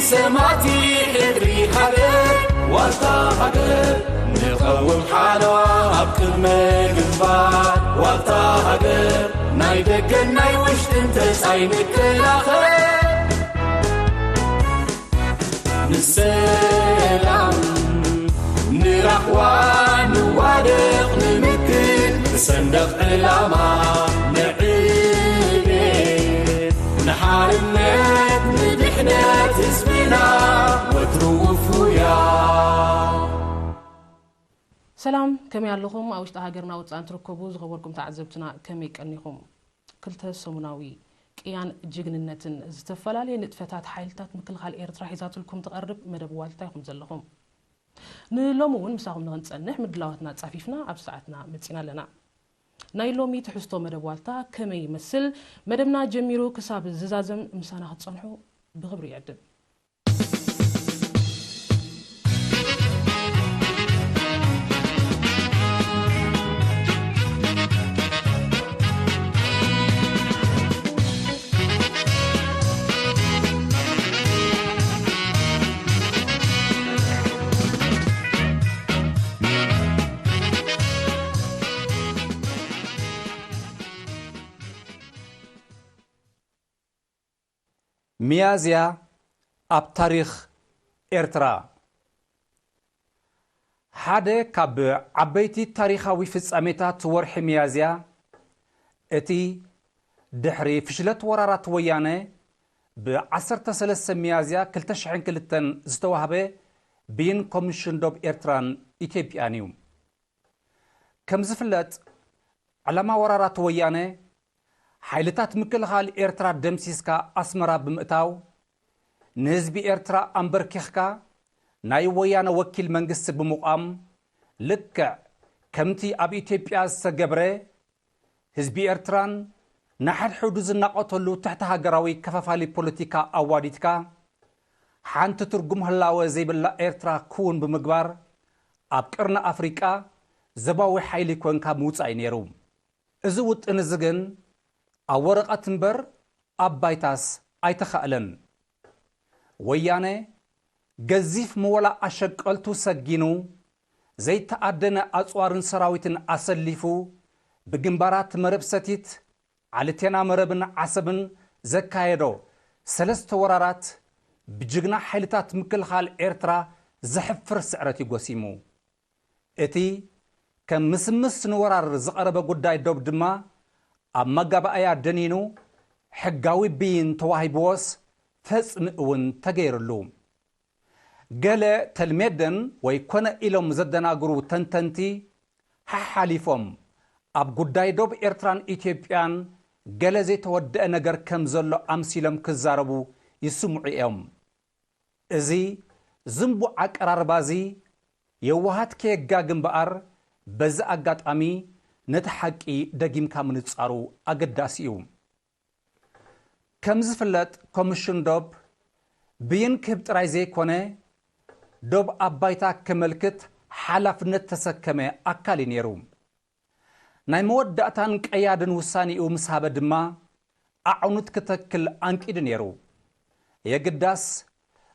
ሰማቲ ሕድሪ ሃገር ዋልታ ሃገር ንቐውም ሓለዋ ኣብ ቅድመ ግንባር ዋልታ ሃገር ናይ ደገን ናይ ውሽጥን ተጻይ ንከላኸል ንሰላም ንራኽዋ ንዋደቕ ንምክት ንሰንደቕ ዕላማ ንዕቤት ንሓርነት ንድሕነት ህዝብና ወትሩ ውፉያ። ሰላም ከመይ ኣለኹም? ኣብ ውሽጢ ሃገርና ወፃእን ትርከቡ ዝኸበርኩም ተዓዘብትና ከመይ ቀኒኹም? ክልተ ሰሙናዊ ቅያን ጅግንነትን ዝተፈላለየ ንጥፈታት ሓይልታት ምክልኻል ኤርትራ ሒዛትልኩም ትቐርብ መደብ ዋልታ ኢኹም ዘለኹም። ንሎሚ እውን ምሳኹም ንኽንጸንሕ ምድላዋትና ኣጻፊፍና ኣብ ሰዓትና መጺና ኣለና። ናይ ሎሚ ትሕዝቶ መደብ ዋልታ ከመይ ይመስል? መደብና ጀሚሩ ክሳብ ዝዛዘም ምሳና ክትጸንሑ ብኽብሪ ይዕድም። ሚያዝያ ኣብ ታሪኽ ኤርትራ። ሓደ ካብ ዓበይቲ ታሪኻዊ ፍጻሜታት ወርሒ ሚያዝያ፣ እቲ ድሕሪ ፍሽለት ወራራት ወያነ ብ ዓሰርተ ሰለስተ ሚያዝያ ክልተ ሽሕን ክልተን ዝተዋህበ ብይን ኮሚሽን ዶብ ኤርትራን ኢትዮጵያን እዩ። ከም ዝፍለጥ፣ ዕላማ ወራራት ወያነ፣ ሓይልታት ምክልኻል ኤርትራ ደምሲስካ ኣስመራ ብምእታው፣ ንህዝቢ ኤርትራ ኣንበርኪኽካ ናይ ወያነ ወኪል መንግስቲ ብምቋም፣ ልክዕ ከምቲ ኣብ ኢትዮጵያ ዝተገብረ፣ ህዝቢ ኤርትራን ንሓድሕዱ ዝናቐተሉ ትሕቲ ሃገራዊ ከፋፋሊ ፖለቲካ ኣዋዲድካ፣ ሓንቲ ትርጉም ህላወ ዘይብላ ኤርትራ ክውን ብምግባር፣ ኣብ ቅርኒ ኣፍሪቃ ዘባዊ ሓይሊ ኮንካ ምውጻእ እዩ ነይሩ። እዚ ውጥን እዚ ግን ኣብ ወረቐት እምበር ኣብ ባይታስ ኣይተኻእለን። ወያነ ገዚፍ መወላ ኣሸቀልቱ ሰጊኑ፣ ዘይተኣደነ ኣጽዋርን ሰራዊትን ኣሰሊፉ፣ ብግንባራት መረብ ሰቲት፣ ዓሊቴና መረብን ዓሰብን ዘካየዶ ሰለስተ ወራራት፣ ብጅግና ሓይልታት ምክልኻል ኤርትራ ዘሕፍር ስዕረት እዩ ጎሲሙ። እቲ ከም ምስምስ ንወራር ዝቐረበ ጉዳይ ዶብ ድማ ኣብ መጋባእያ ደኒኑ ሕጋዊ ብይን ተዋሂብዎስ ፈጽሚ እውን ተገይርሉ። ገለ ተልሜደን ወይ ኮነ ኢሎም ዘደናግሩ ተንተንቲ ሓሓሊፎም ኣብ ጉዳይ ዶብ ኤርትራን ኢትዮጵያን ገለ ዘይተወደአ ነገር ከም ዘሎ ኣምሲሎም ክዛረቡ ይስምዑ እዮም። እዚ ዝንቡዕ ኣቀራርባ እዚ የዋሃት ከየጋግ እምበኣር በዚ ኣጋጣሚ ነቲ ሓቂ ደጊምካ ምንጻሩ ኣገዳሲ እዩ። ከም ዝፍለጥ ኮሚሽን ዶብ ብይን ክህብ ጥራይ ዘይኮነ ዶብ ኣብ ባይታ ከመልክት ሓላፍነት ተሰከመ ኣካል እዩ ነይሩ። ናይ መወዳእታን ቀያድን ውሳኔኡ ምስ ሃበ ድማ ኣዕኑት ክተክል ኣንቂዱ ነይሩ። የግዳስ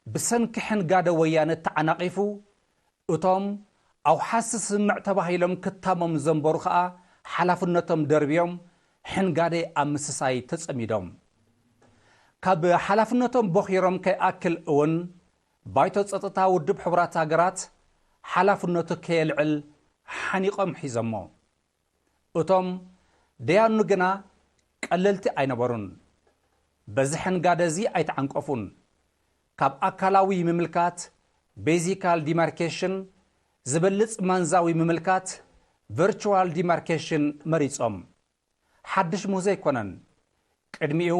ብሰንኪ ሕንጋደ ወያነ ተዓናቒፉ እቶም ኣውሓሲ ስምምዕ ተባሂሎም ክታሞም ዘንበሩ ኸኣ ሓላፍነቶም ደርብዮም ሕንጋደ ኣብ ምስሳይ ተጸሚዶም። ካብ ሓላፍነቶም ቦኺሮም ከይኣክል እውን ባይቶ ጸጥታ ውድብ ሕቡራት ሃገራት ሓላፍነቱ ከየልዕል ሓኒቖም ሒዞሞ። እቶም ደያኑ ግና ቀለልቲ ኣይነበሩን። በዚ ሕንጋደ እዚ ኣይተዓንቀፉን። ካብ ኣካላዊ ምምልካት፣ ቤዚካል ዲማርኬሽን፣ ዝበልጽ ማንዛዊ ምምልካት፣ ቨርቹዋል ዲማርኬሽን፣ መሪጾም። ሓድሽ ምህዞ ኣይኮነን። ቅድሚኡ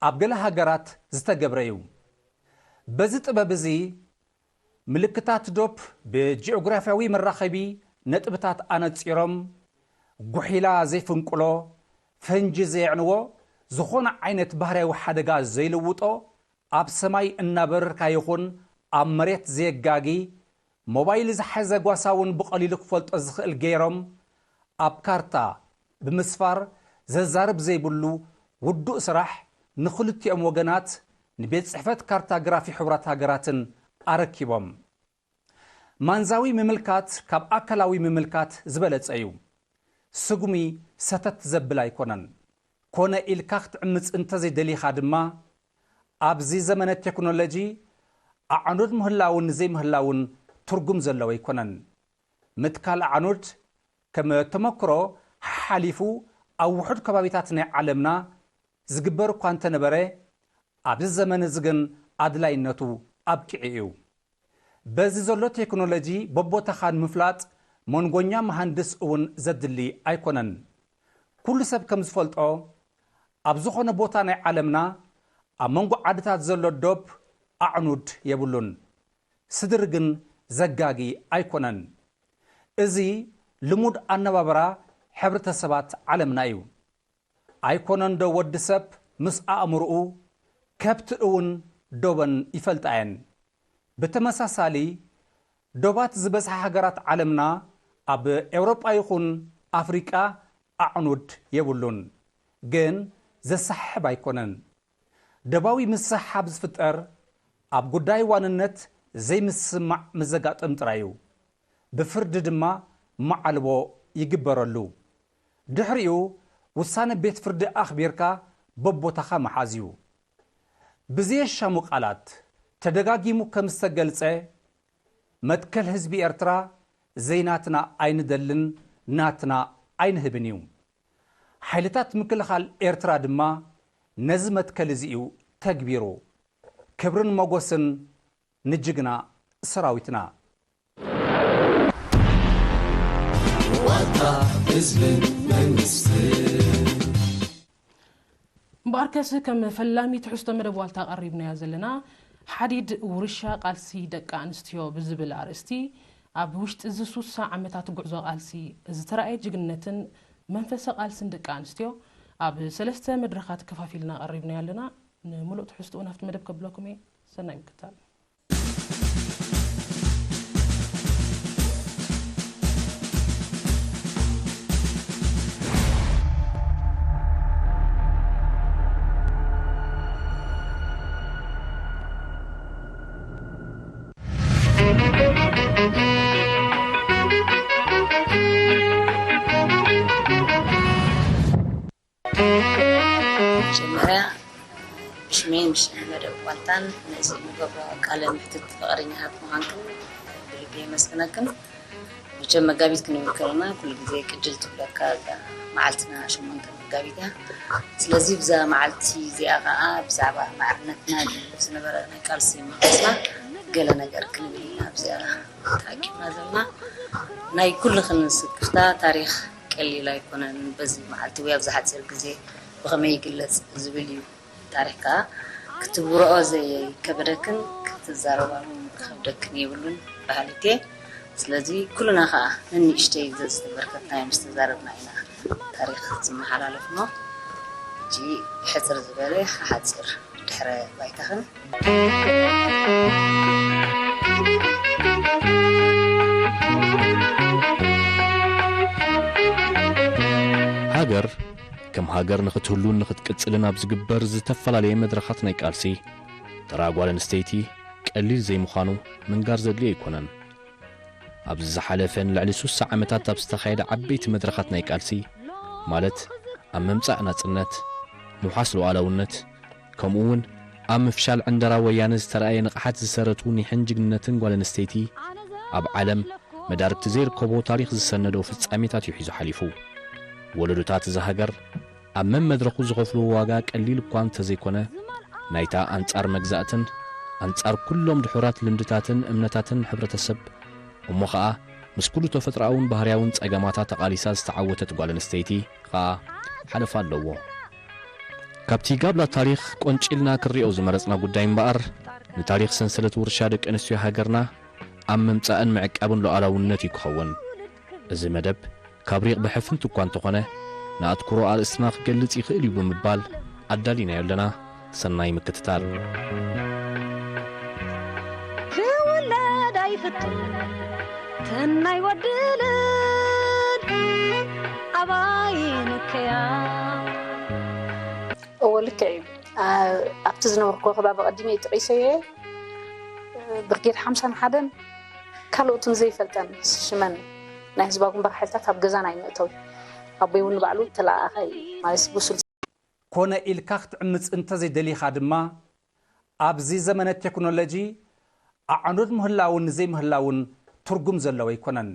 ኣብ ገለ ሃገራት ዝተገብረ እዩ። በዚ ጥበብ እዚ ምልክታት ዶብ ብጂኦግራፍያዊ መራኸቢ ነጥብታት ኣነጺሮም፣ ጉሒላ ዘይፍንቅሎ፣ ፈንጂ ዘየዕንዎ፣ ዝኾነ ዓይነት ባህርያዊ ሓደጋ ዘይልውጦ፣ ኣብ ሰማይ እናበረርካ ይኹን ኣብ መሬት ዘየጋጊ፣ ሞባይል ዝሓዘ ጓሳ እውን ብቐሊሉ ክፈልጦ ዝኽእል ገይሮም ኣብ ካርታ ብምስፋር ዘዛርብ ዘይብሉ ውዱእ ስራሕ ንኽልቲኦም ወገናት ንቤት ጽሕፈት ካርታግራፊ ሕቡራት ሃገራትን ኣረኪቦም። ማንዛዊ ምምልካት ካብ ኣካላዊ ምምልካት ዝበለጸ እዩ። ስጉሚ ሰተት ዘብል ኣይኮነን። ኮነ ኢልካ ክትዕምጽ እንተዘይደሊኻ ድማ፣ ኣብዚ ዘመነ ቴክኖሎጂ ኣዕኑድ ምህላውን ዘይምህላውን ትርጉም ዘለዎ ኣይኮነን። ምትካል ኣዕኑድ ከም ተመክሮ ሓሓሊፉ ኣብ ውሑድ ከባቢታት ናይ ዓለምና ዝግበር እኳ እንተነበረ፣ ኣብዚ ዘመን እዚ ግን ኣድላይነቱ ኣብቂዑ እዩ። በዚ ዘሎ ቴክኖሎጂ በቦታኻ ንምፍላጥ መንጎኛ መሃንድስ እውን ዘድሊ ኣይኮነን። ኩሉ ሰብ ከም ዝፈልጦ፣ ኣብ ዝኾነ ቦታ ናይ ዓለምና ኣብ መንጎ ዓድታት ዘሎ ዶብ ኣዕኑድ የብሉን። ስድሪ ግን ዘጋጊ ኣይኮነን። እዚ ልሙድ ኣነባብራ ሕብረተሰባት ዓለምና እዩ። ኣይኮነን ዶ ወዲ ሰብ ምስ ኣእምሮኡ፣ ከብቲ እውን ዶበን ይፈልጣ እየን። ብተመሳሳሊ፣ ዶባት ዝበዝሓ ሃገራት ዓለምና ኣብ ኤውሮጳ ይኹን ኣፍሪቃ ኣዕኑድ የብሉን። ግን ዘሰሓሕብ ኣይኮነን። ደባዊ ምስሕሓብ ዝፍጠር ኣብ ጉዳይ ዋንነት ዘይምስማዕ ምስ ዘጋጥም ጥራይ እዩ። ብፍርዲ ድማ መዓልቦ ይግበረሉ። ድሕሪኡ ውሳነ ቤት ፍርዲ ኣኽቢርካ በቦታኻ ምሓዝ እዩ። ብዘየሻሙ ቃላት ተደጋጊሙ ከም ዝተገልጸ፣ መትከል ህዝቢ ኤርትራ ዘይናትና ኣይንደልን፣ ናትና ኣይንህብን እዩ። ሓይልታት ምክልኻል ኤርትራ ድማ ነዚ መትከል እዚ እዩ ተግቢሩ። ክብርን ሞጎስን ንጅግና ሰራዊትና። ዋልታ ህዝብን መንግስትን። እምበኣርከስ ከም ፈላሚ ትሕዝቶ መደብ ዋልታ ቀሪብናዮ ዘለና፣ ሓዲድ ውርሻ ቃልሲ ደቂ ኣንስትዮ ብዝብል ኣርእስቲ፣ ኣብ ውሽጢ እዚ ሱሳ ዓመታት ጉዕዞ ቃልሲ ዝተራእየ ጅግንነትን መንፈሰ ቃልስን ደቂ ኣንስትዮ ኣብ ሰለስተ መድረኻት ከፋፊልና ቀሪብናዮ ኣለና። ንምሉእ ትሕዝትኡ ናብቲ መደብ ከብለኩም እየ። ሰናይ ምክታል። መጀመርያ ብሽመይን ብሽም መደብ ዋልታን ነዚ ንገብሮ ቃለ መሕትት ፍቓደኛታት ምዃንክን ብልቢ የመስግነክን። መቸም መጋቢት ክንብል ከለና ኩሉ ግዜ ቅጅል ትብለካ እዛ መዓልትና ሸሞንተ መጋቢት እያ። ስለዚ ብዛ መዓልቲ እዚኣ ኸዓ ብዛዕባ ማዕርነትና ዝነበረ ናይ ቃልሲ መቐስና ገለ ነገር ክንብል ኢና ኣብዚኣ ተኣኪብና ዘለና። ናይ ኩልኽን ስክፍታ ታሪኽ ቀሊል ኣይኮነን። በዚ መዓልቲ ወይ ኣብዚ ሓፂር ግዜ ብኸመይ ይግለፅ ዝብል እዩ። ታሪኽ ከዓ ክትብርኦ ዘይከበደክን ክትዛረባ እውን ክኸብደክን የብሉን በሃሊት እየ። ስለዚ ኩልና ከዓ ንንእሽተይ ዘዝተበርከትናዮ ምስ ተዛረብና ኢና ታሪኽ ዝመሓላለፍ እሞ፣ ሕጂ ሕፅር ዝበለ ሓፂር ድሕረ ባይታኽን። ሃገር ከም ሃገር ንኽትህሉን ንኽትቅጽልን ኣብ ዝግበር ዝተፈላለየ መድረኻት ናይ ቃልሲ፣ ተራ ጓል ኣንስተይቲ ቀሊል ዘይምዃኑ ምንጋር ዘድልዮ ኣይኮነን። ኣብዚ ዝሓለፈ ንልዕሊ ሱሳ ዓመታት ኣብ ዝተኻየደ ዓበይቲ መድረኻት ናይ ቃልሲ፣ ማለት ኣብ ምምጻእ ናጽነት፣ ምውሓስ ሉዓላውነት፣ ከምኡ እውን ኣብ ምፍሻል ዕንደራ ወያነ ዝተራእየ ንቕሓት ዝሰረቱ ኒሕን ጅግንነትን ጓል ኣንስተይቲ ኣብ ዓለም መዳርግቲ ዘይርከቦ ታሪኽ ዝሰነዶ ፍጻሜታት እዩ ሒዙ ሓሊፉ። ወለዶታት እዛ ሃገር ኣብ መመድረኹ ዝኸፍልዎ ዋጋ ቀሊል እኳ እንተዘይኮነ፣ ናይታ ኣንጻር መግዛእትን ኣንጻር ኩሎም ድሑራት ልምድታትን እምነታትን ሕብረተሰብ፣ እሞ ኸኣ ምስ ኩሉ ተፈጥሮኣውን ባህርያውን ጸገማታ ተቓሊሳ ዝተዓወተት ጓል ኣንስተይቲ ኸኣ ሓለፋ ኣለዎ። ካብቲ ጋብላ ታሪኽ ቆንጪልና ክንሪኦ ዝመረጽና ጉዳይ እምበኣር፣ ንታሪኽ ሰንሰለት ውርሻ ደቂ ኣንስትዮ ሃገርና ኣብ ምምጻእን ምዕቃብን ሉዓላውነት እዩ ክኸውን። እዚ መደብ ካብ ሪቕ ብሕፍንቲ እኳ እንተኾነ፣ ንኣትኩሮ ኣርእስትና ክገልጽ ይኽእል እዩ ብምባል ኣዳሊናዮ ኣለና። ሰናይ ምክትታል። ክውለድ ኣይፍትን ተናይ ወድልን ኣባይ ንከያ። እዎ ልክዕ እዩ። ኣብቲ ዝነበርኩ ከባቢ ቀዲመ ይጥቂሰየ፣ ብርጌድ ሓምሳን ሓደን ካልኦትን ዘይፈልጠን ሽመን ናይ ህዝባዊ ግንባር ሓይልታት ኣብ ገዛና ኣይመእተው። ኣቦይ እውን ባዕሉ ተለኣኣኸ ማለት ብሱል። ኮነ ኢልካ ክትዕምፅ እንተዘይደሊኻ ድማ ኣብዚ ዘመነ ቴክኖሎጂ ኣዕኑድ ምህላውን ዘይምህላውን ትርጉም ዘለዎ ኣይኮነን።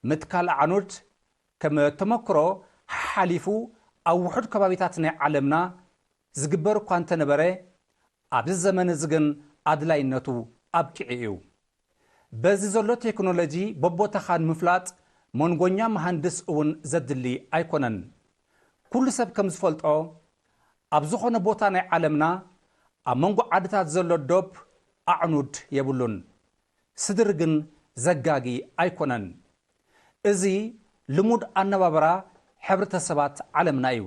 ምትካል ኣዕኑድ ከም ተመክሮ ሓሓሊፉ ኣብ ውሑድ ከባቢታት ናይ ዓለምና ዝግበር እኳ እንተነበረ ኣብዚ ዘመን እዚ ግን ኣድላይነቱ ኣብቂዑ እዩ። በዚ ዘሎ ቴክኖሎጂ በቦታኻ ንምፍላጥ መንጎኛ መሃንድስ እውን ዘድሊ ኣይኮነን። ኩሉ ሰብ ከም ዝፈልጦ ኣብ ዝኾነ ቦታ ናይ ዓለምና ኣብ መንጎ ዓድታት ዘሎ ዶብ ኣዕኑድ የብሉን። ስድሪ ግን ዘጋጊ ኣይኮነን። እዚ ልሙድ ኣነባብራ ሕብረተሰባት ዓለምና እዩ።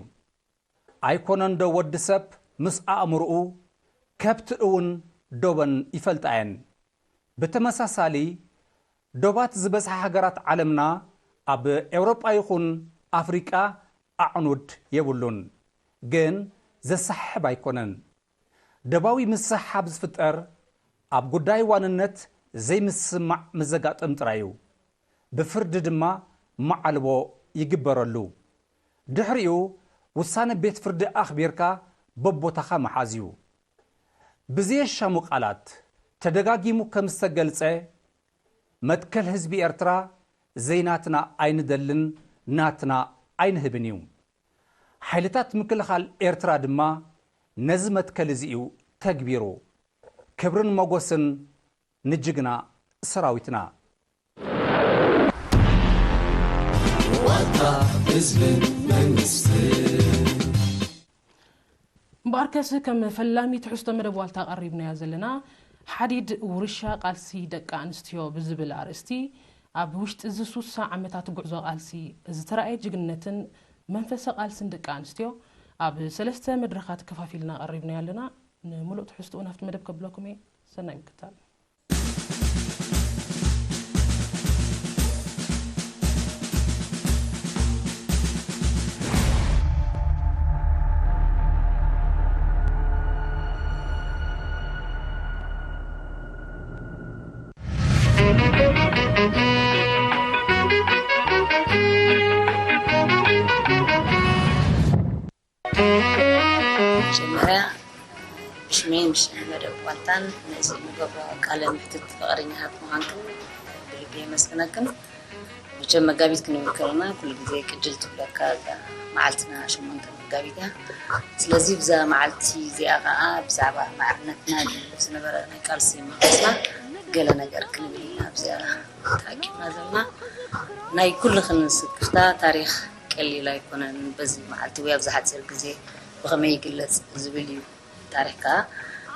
ኣይኮነን ዶ ወዲ ሰብ ምስ ኣእምርኡ ከብቲ እውን ዶበን ይፈልጣ እየን። ብተመሳሳሊ ዶባት ዝበዝሓ ሃገራት ዓለምና ኣብ ኤውሮጳ ይኹን ኣፍሪቃ ኣዕኑድ የብሉን። ግን ዘሰሓሕብ ኣይኮነን። ደባዊ ምስሕሓብ ዝፍጠር ኣብ ጉዳይ ዋንነት ዘይምስምማዕ ምስ ዘጋጥም ጥራይ እዩ። ብፍርዲ ድማ መዓልቦ ይግበረሉ። ድሕሪኡ ውሳነ ቤት ፍርዲ ኣኽቢርካ በቦታኻ ምሓዝ እዩ። ብዘየሻሙ ቃላት ተደጋጊሙ ከም ዝተገልጸ መትከል ህዝቢ ኤርትራ ዘይናትና ኣይንደልን ናትና ኣይንህብን እዩ። ሓይልታት ምክልኻል ኤርትራ ድማ ነዚ መትከል እዚ እዩ ተግቢሩ። ክብርን ሞጎስን ንጅግና ሰራዊትና። ዋታ ህዝብን መንግስትን እምበኣርከስ ከም ፈላሚ ትሕዝቶ መደብ ዋልታ ቀሪብናዮ ዘለና ሓዲድ ውርሻ ቃልሲ ደቂ ኣንስትዮ ብዝብል ኣርእስቲ ኣብ ውሽጢ እዚ ሱሳ ዓመታት ጉዕዞ ቃልሲ ዝተራእየ ጅግንነትን መንፈሰ ቃልስን ደቂ ኣንስትዮ ኣብ ሰለስተ መድረኻት ከፋፊልና ቀሪብናዮ ኣለና። ንምሉእ ትሕዝትኡ ናብቲ መደብ ከብለኩም እየ። ሰናይ ምክታል። መጀመርያ ብሽመይን ብሽም መደብ ዋልታን ነዚ ንገብሮ ቃለ መሕትት ፍቓደኛታት ምዃንክን ብልቢ የመስግነክን። መቸም መጋቢት ክንብል ከለና ኩሉ ግዜ ቅጅል ትብለካ እዛ መዓልትና ሸሞንተ መጋቢት እያ። ስለዚ ብዛ መዓልቲ እዚኣ ከዓ ብዛዕባ ማዕርነትና ዝነበረ ናይ ቃልሲ መንፈስና ገለ ነገር ክንብል ኢና ኣብዚኣ ተኣኪብና ዘለና። ናይ ኩልኽን ስክፍታ ታሪኽ ቀሊል ኣይኮነን። በዚ መዓልቲ ወይ ኣብዚ ሓፂር ግዜ ብኸመይ ይግለፅ ዝብል እዩ። ታሪኽ ከዓ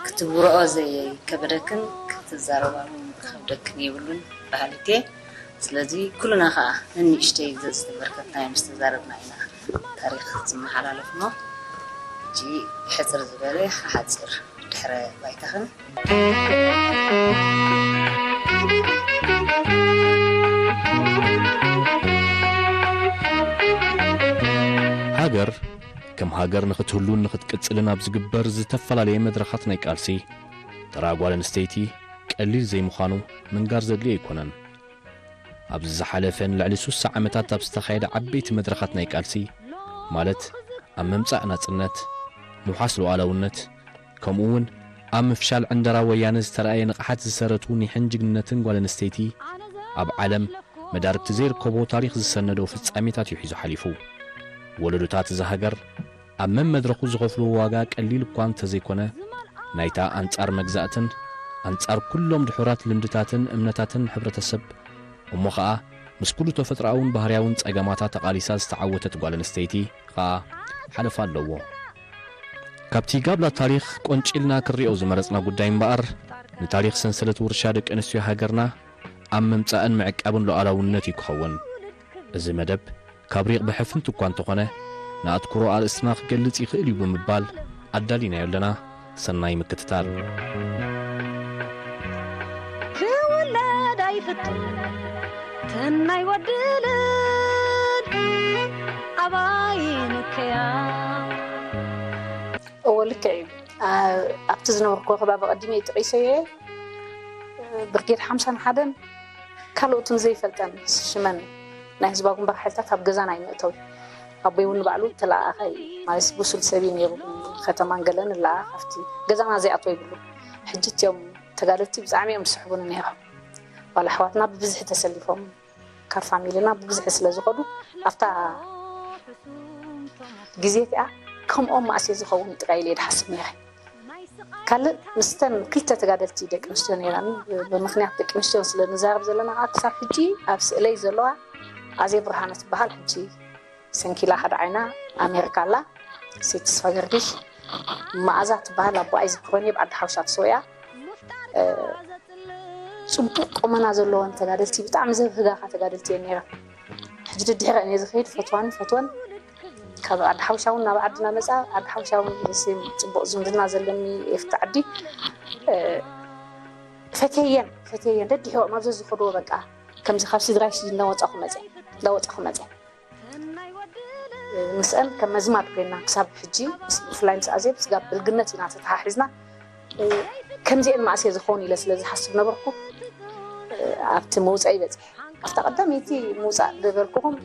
ክትብርኦ ዘይከበደክን ክትዛረባ እውን ክኸብደክን የብሉን በሃሊት እየ። ስለዚ ኩልና ከዓ ንንእሽተይ ዘዝተበርከትናዮ ምስ ተዛረብና ኢና ታሪኽ ዝመሓላለፍ እሞ ሕጂ ሕፅር ዝበለ ሓፂር ድሕረ ባይታኽን ሃገር ከም ሃገር ንኽትህሉን ንኽትቅጽልን ኣብ ዝግበር ዝተፈላለየ መድረኻት ናይ ቃልሲ፣ ተራ ጓል ኣንስተይቲ ቀሊል ዘይምዃኑ ምንጋር ዘድልዮ ኣይኮነን። ኣብዚ ዝሓለፈ ንልዕሊ ሱሳ ዓመታት ኣብ ዝተኻየደ ዓበይቲ መድረኻት ናይ ቃልሲ፣ ማለት ኣብ ምምጻእ ናጽነት፣ ምውሓስ ሉዓላውነት፣ ከምኡ እውን ኣብ ምፍሻል ዕንደራ ወያነ ዝተራእየ ንቕሓት ዝሰረቱ ኒሕን ጅግንነትን ጓል ኣንስተይቲ ኣብ ዓለም መዳርግቲ ዘይርከቦ ታሪኽ ዝሰነዶ ፍጻሜታት እዩ ሒዙ ሓሊፉ። ወለዶታት እዛ ሃገር ኣብ መመድረኹ ዝኸፍልዎ ዋጋ ቀሊል እኳ እንተዘይኮነ፣ ናይታ ኣንጻር መግዛእትን ኣንጻር ኩሎም ድሑራት ልምድታትን እምነታትን ሕብረተሰብ፣ እሞ ኸኣ ምስ ኩሉ ተፈጥሮኣውን ባህርያውን ጸገማታ ተቓሊሳ ዝተዓወተት ጓል ኣንስተይቲ ኸኣ ሓለፋ ኣለዎ። ካብቲ ጋብላ ታሪኽ ቆንጪልና ክንሪኦ ዝመረጽና ጉዳይ እምበኣር፣ ንታሪኽ ሰንሰለት ውርሻ ደቂ ኣንስትዮ ሃገርና ኣብ ምምጻእን ምዕቃብን ሉዓላውነት እዩ ክኸውን። እዚ መደብ ካብ ሪቕ ብሕፍንቲ እኳ እንተኾነ፣ ንኣትኩሮ ኣርእስትና ክገልጽ ይኽእል እዩ ብምባል ኣዳሊናዮ ኣለና። ሰናይ ምክትታል። ክውለድ ኣይፍትን ተናይ ወድልን ኣባይ ንከያ እዎ ልክዕ እዩ። ኣብቲ ዝነበርኩ ከባቢ ቀዲመ ይጥቂሰዮ። ብርጌድ ሓምሳን ሓደን ካልኦትን ዘይፈልጠን ሽመን ናይ ህዝባዊ ግንባር ሓይልታት ኣብ ገዛና ኣይመእተው። ኣቦይ እውን ንባዕሉ ተለኣኣኸ ማለት ብሱል ሰብ እዩ ነይሩ። ከተማን ገለን ለኣኽ ኣብቲ ገዛና ዘይኣቶ ይብሉ። ሕጂ እትዮም ተጋደልቲ ብጣዕሚ እዮም ዝስሕቡኒ ነይሮም። ዋላ ኣሕዋትና ብብዝሒ ተሰሊፎም ካብ ፋሚልና ብብዝሒ ስለ ዝኸዱ ኣብታ ግዜ እቲኣ ከምኦም ማእሴ ዝኸውን ጥራይ ኢለ ድሓስብ ነይረ። ካልእ ምስተን ክልተ ተጋደልቲ ደቂ ኣንስትዮ ነይረን። ብምክንያት ደቂ ኣንስትዮ ስለ ንዛረብ ዘለና ከዓ ክሳብ ሕጂ ኣብ ስእለይ ዘለዋ ኣዜ ብርሃነ ትበሃል። ሕጂ ሰንኪላ ሓደ ዓይና ኣሜሪካ ኣላ። ሴት ተስፋ ገርግሽ መኣዛ ትበሃል ኣቦኣ ይዝክሮን እየ ብዓዲ ሓውሻ ተሰዊኣ። ፅቡቅ ቁመና ዘለዎን ተጋደልቲ ብጣዕሚ ዘብህጋኻ ተጋደልቲ እየን ነይረን። ሕጂ ድድሕረን እየ ዝኸይድ ፈትዋን ፈትወን ካብ ዓዲ ሓውሻ እውን ናብ ዓድና መፃ። ዓዲ ሓውሻ እውን ሴም ፅቡቅ ዝምድና ዘለኒ ኤፍቲ ዓዲ። ፈትየየን ፈትየየን ደድሕሮም ኣብ ዘዝኸድዎ በቃ ከምዚ ካብ ስድራይ እንዳወፃኹ መፀ እንዳወፃኹ መፀ ምስአን ከም መዝማድ ኮይና ክሳብ ሕጂ ብፍላይ ምስ ኣዜብ ስጋብ ብልግነት ኢና ተተሓሒዝና። ከምዚአን ማእስየ ዝኸውን ኢለ ስለ ዝሓስብ ነበርኩ። ኣብቲ ምውፃእ ይበፅሕ ኣብታ ቀዳመይቲ ምውፃእ ዝበልኩኹም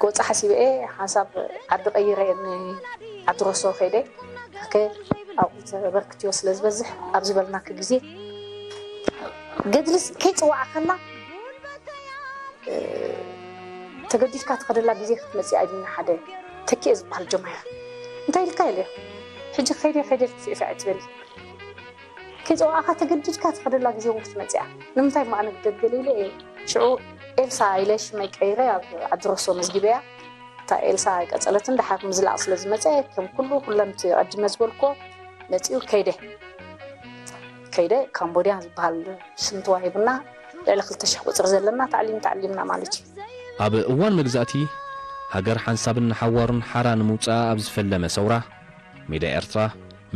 ክወፃእ ሓሲበ እየ ሓንሳብ ዓዲ ቀይረ ዓዲ ረሶ ከይደ ኣብኡ ተበርክትዮ ስለ ዝበዝሕ ኣብ ዝበልናኪ ግዜ ገድልስ ከይፅዋዓ ከላ ተገዲድካ ትኸደላ ግዜ ክትመፅእ ኣይድና ሓደ ተኪኤ ዝበሃል ጀማያ እንታይ ኢልካ ኢለ ሕጂ ከይደ ከይደ ፊዕፊዕ ትበል ከይፀዋዕካ ተገዲድካ ትኸደላ ግዜ እውን ክትመፅእ እያ ንምንታይ ማዕነ ግደድ ገለ ኢለ እየ ሽዑ ኤልሳ ኢለ ሽመይ ቀይረ ኣብ ዓዲ ረሶ መዝጊበያ እታ ኤልሳ ኣይቀፀለትን ደሓር ምዝላቕ ስለ ዝመፀ ከም ኩሉ ኩለምቲ ቀዲመ ዝበልኮ መፂኡ ከይደ ከይደ ካምቦድያ ዝበሃል ስም ተዋሂቡና ልዕሊ ክልተ ሽሕ ቁፅሪ ዘለና ታዕሊም ተዓሊምና ማለት እዩ። ኣብ እዋን መግዛእቲ ሃገር ሓንሳብን ንሓዋሩን ሓራ ንምውፃኣ ኣብ ዝፈለመ ሰውራ ሜዳ ኤርትራ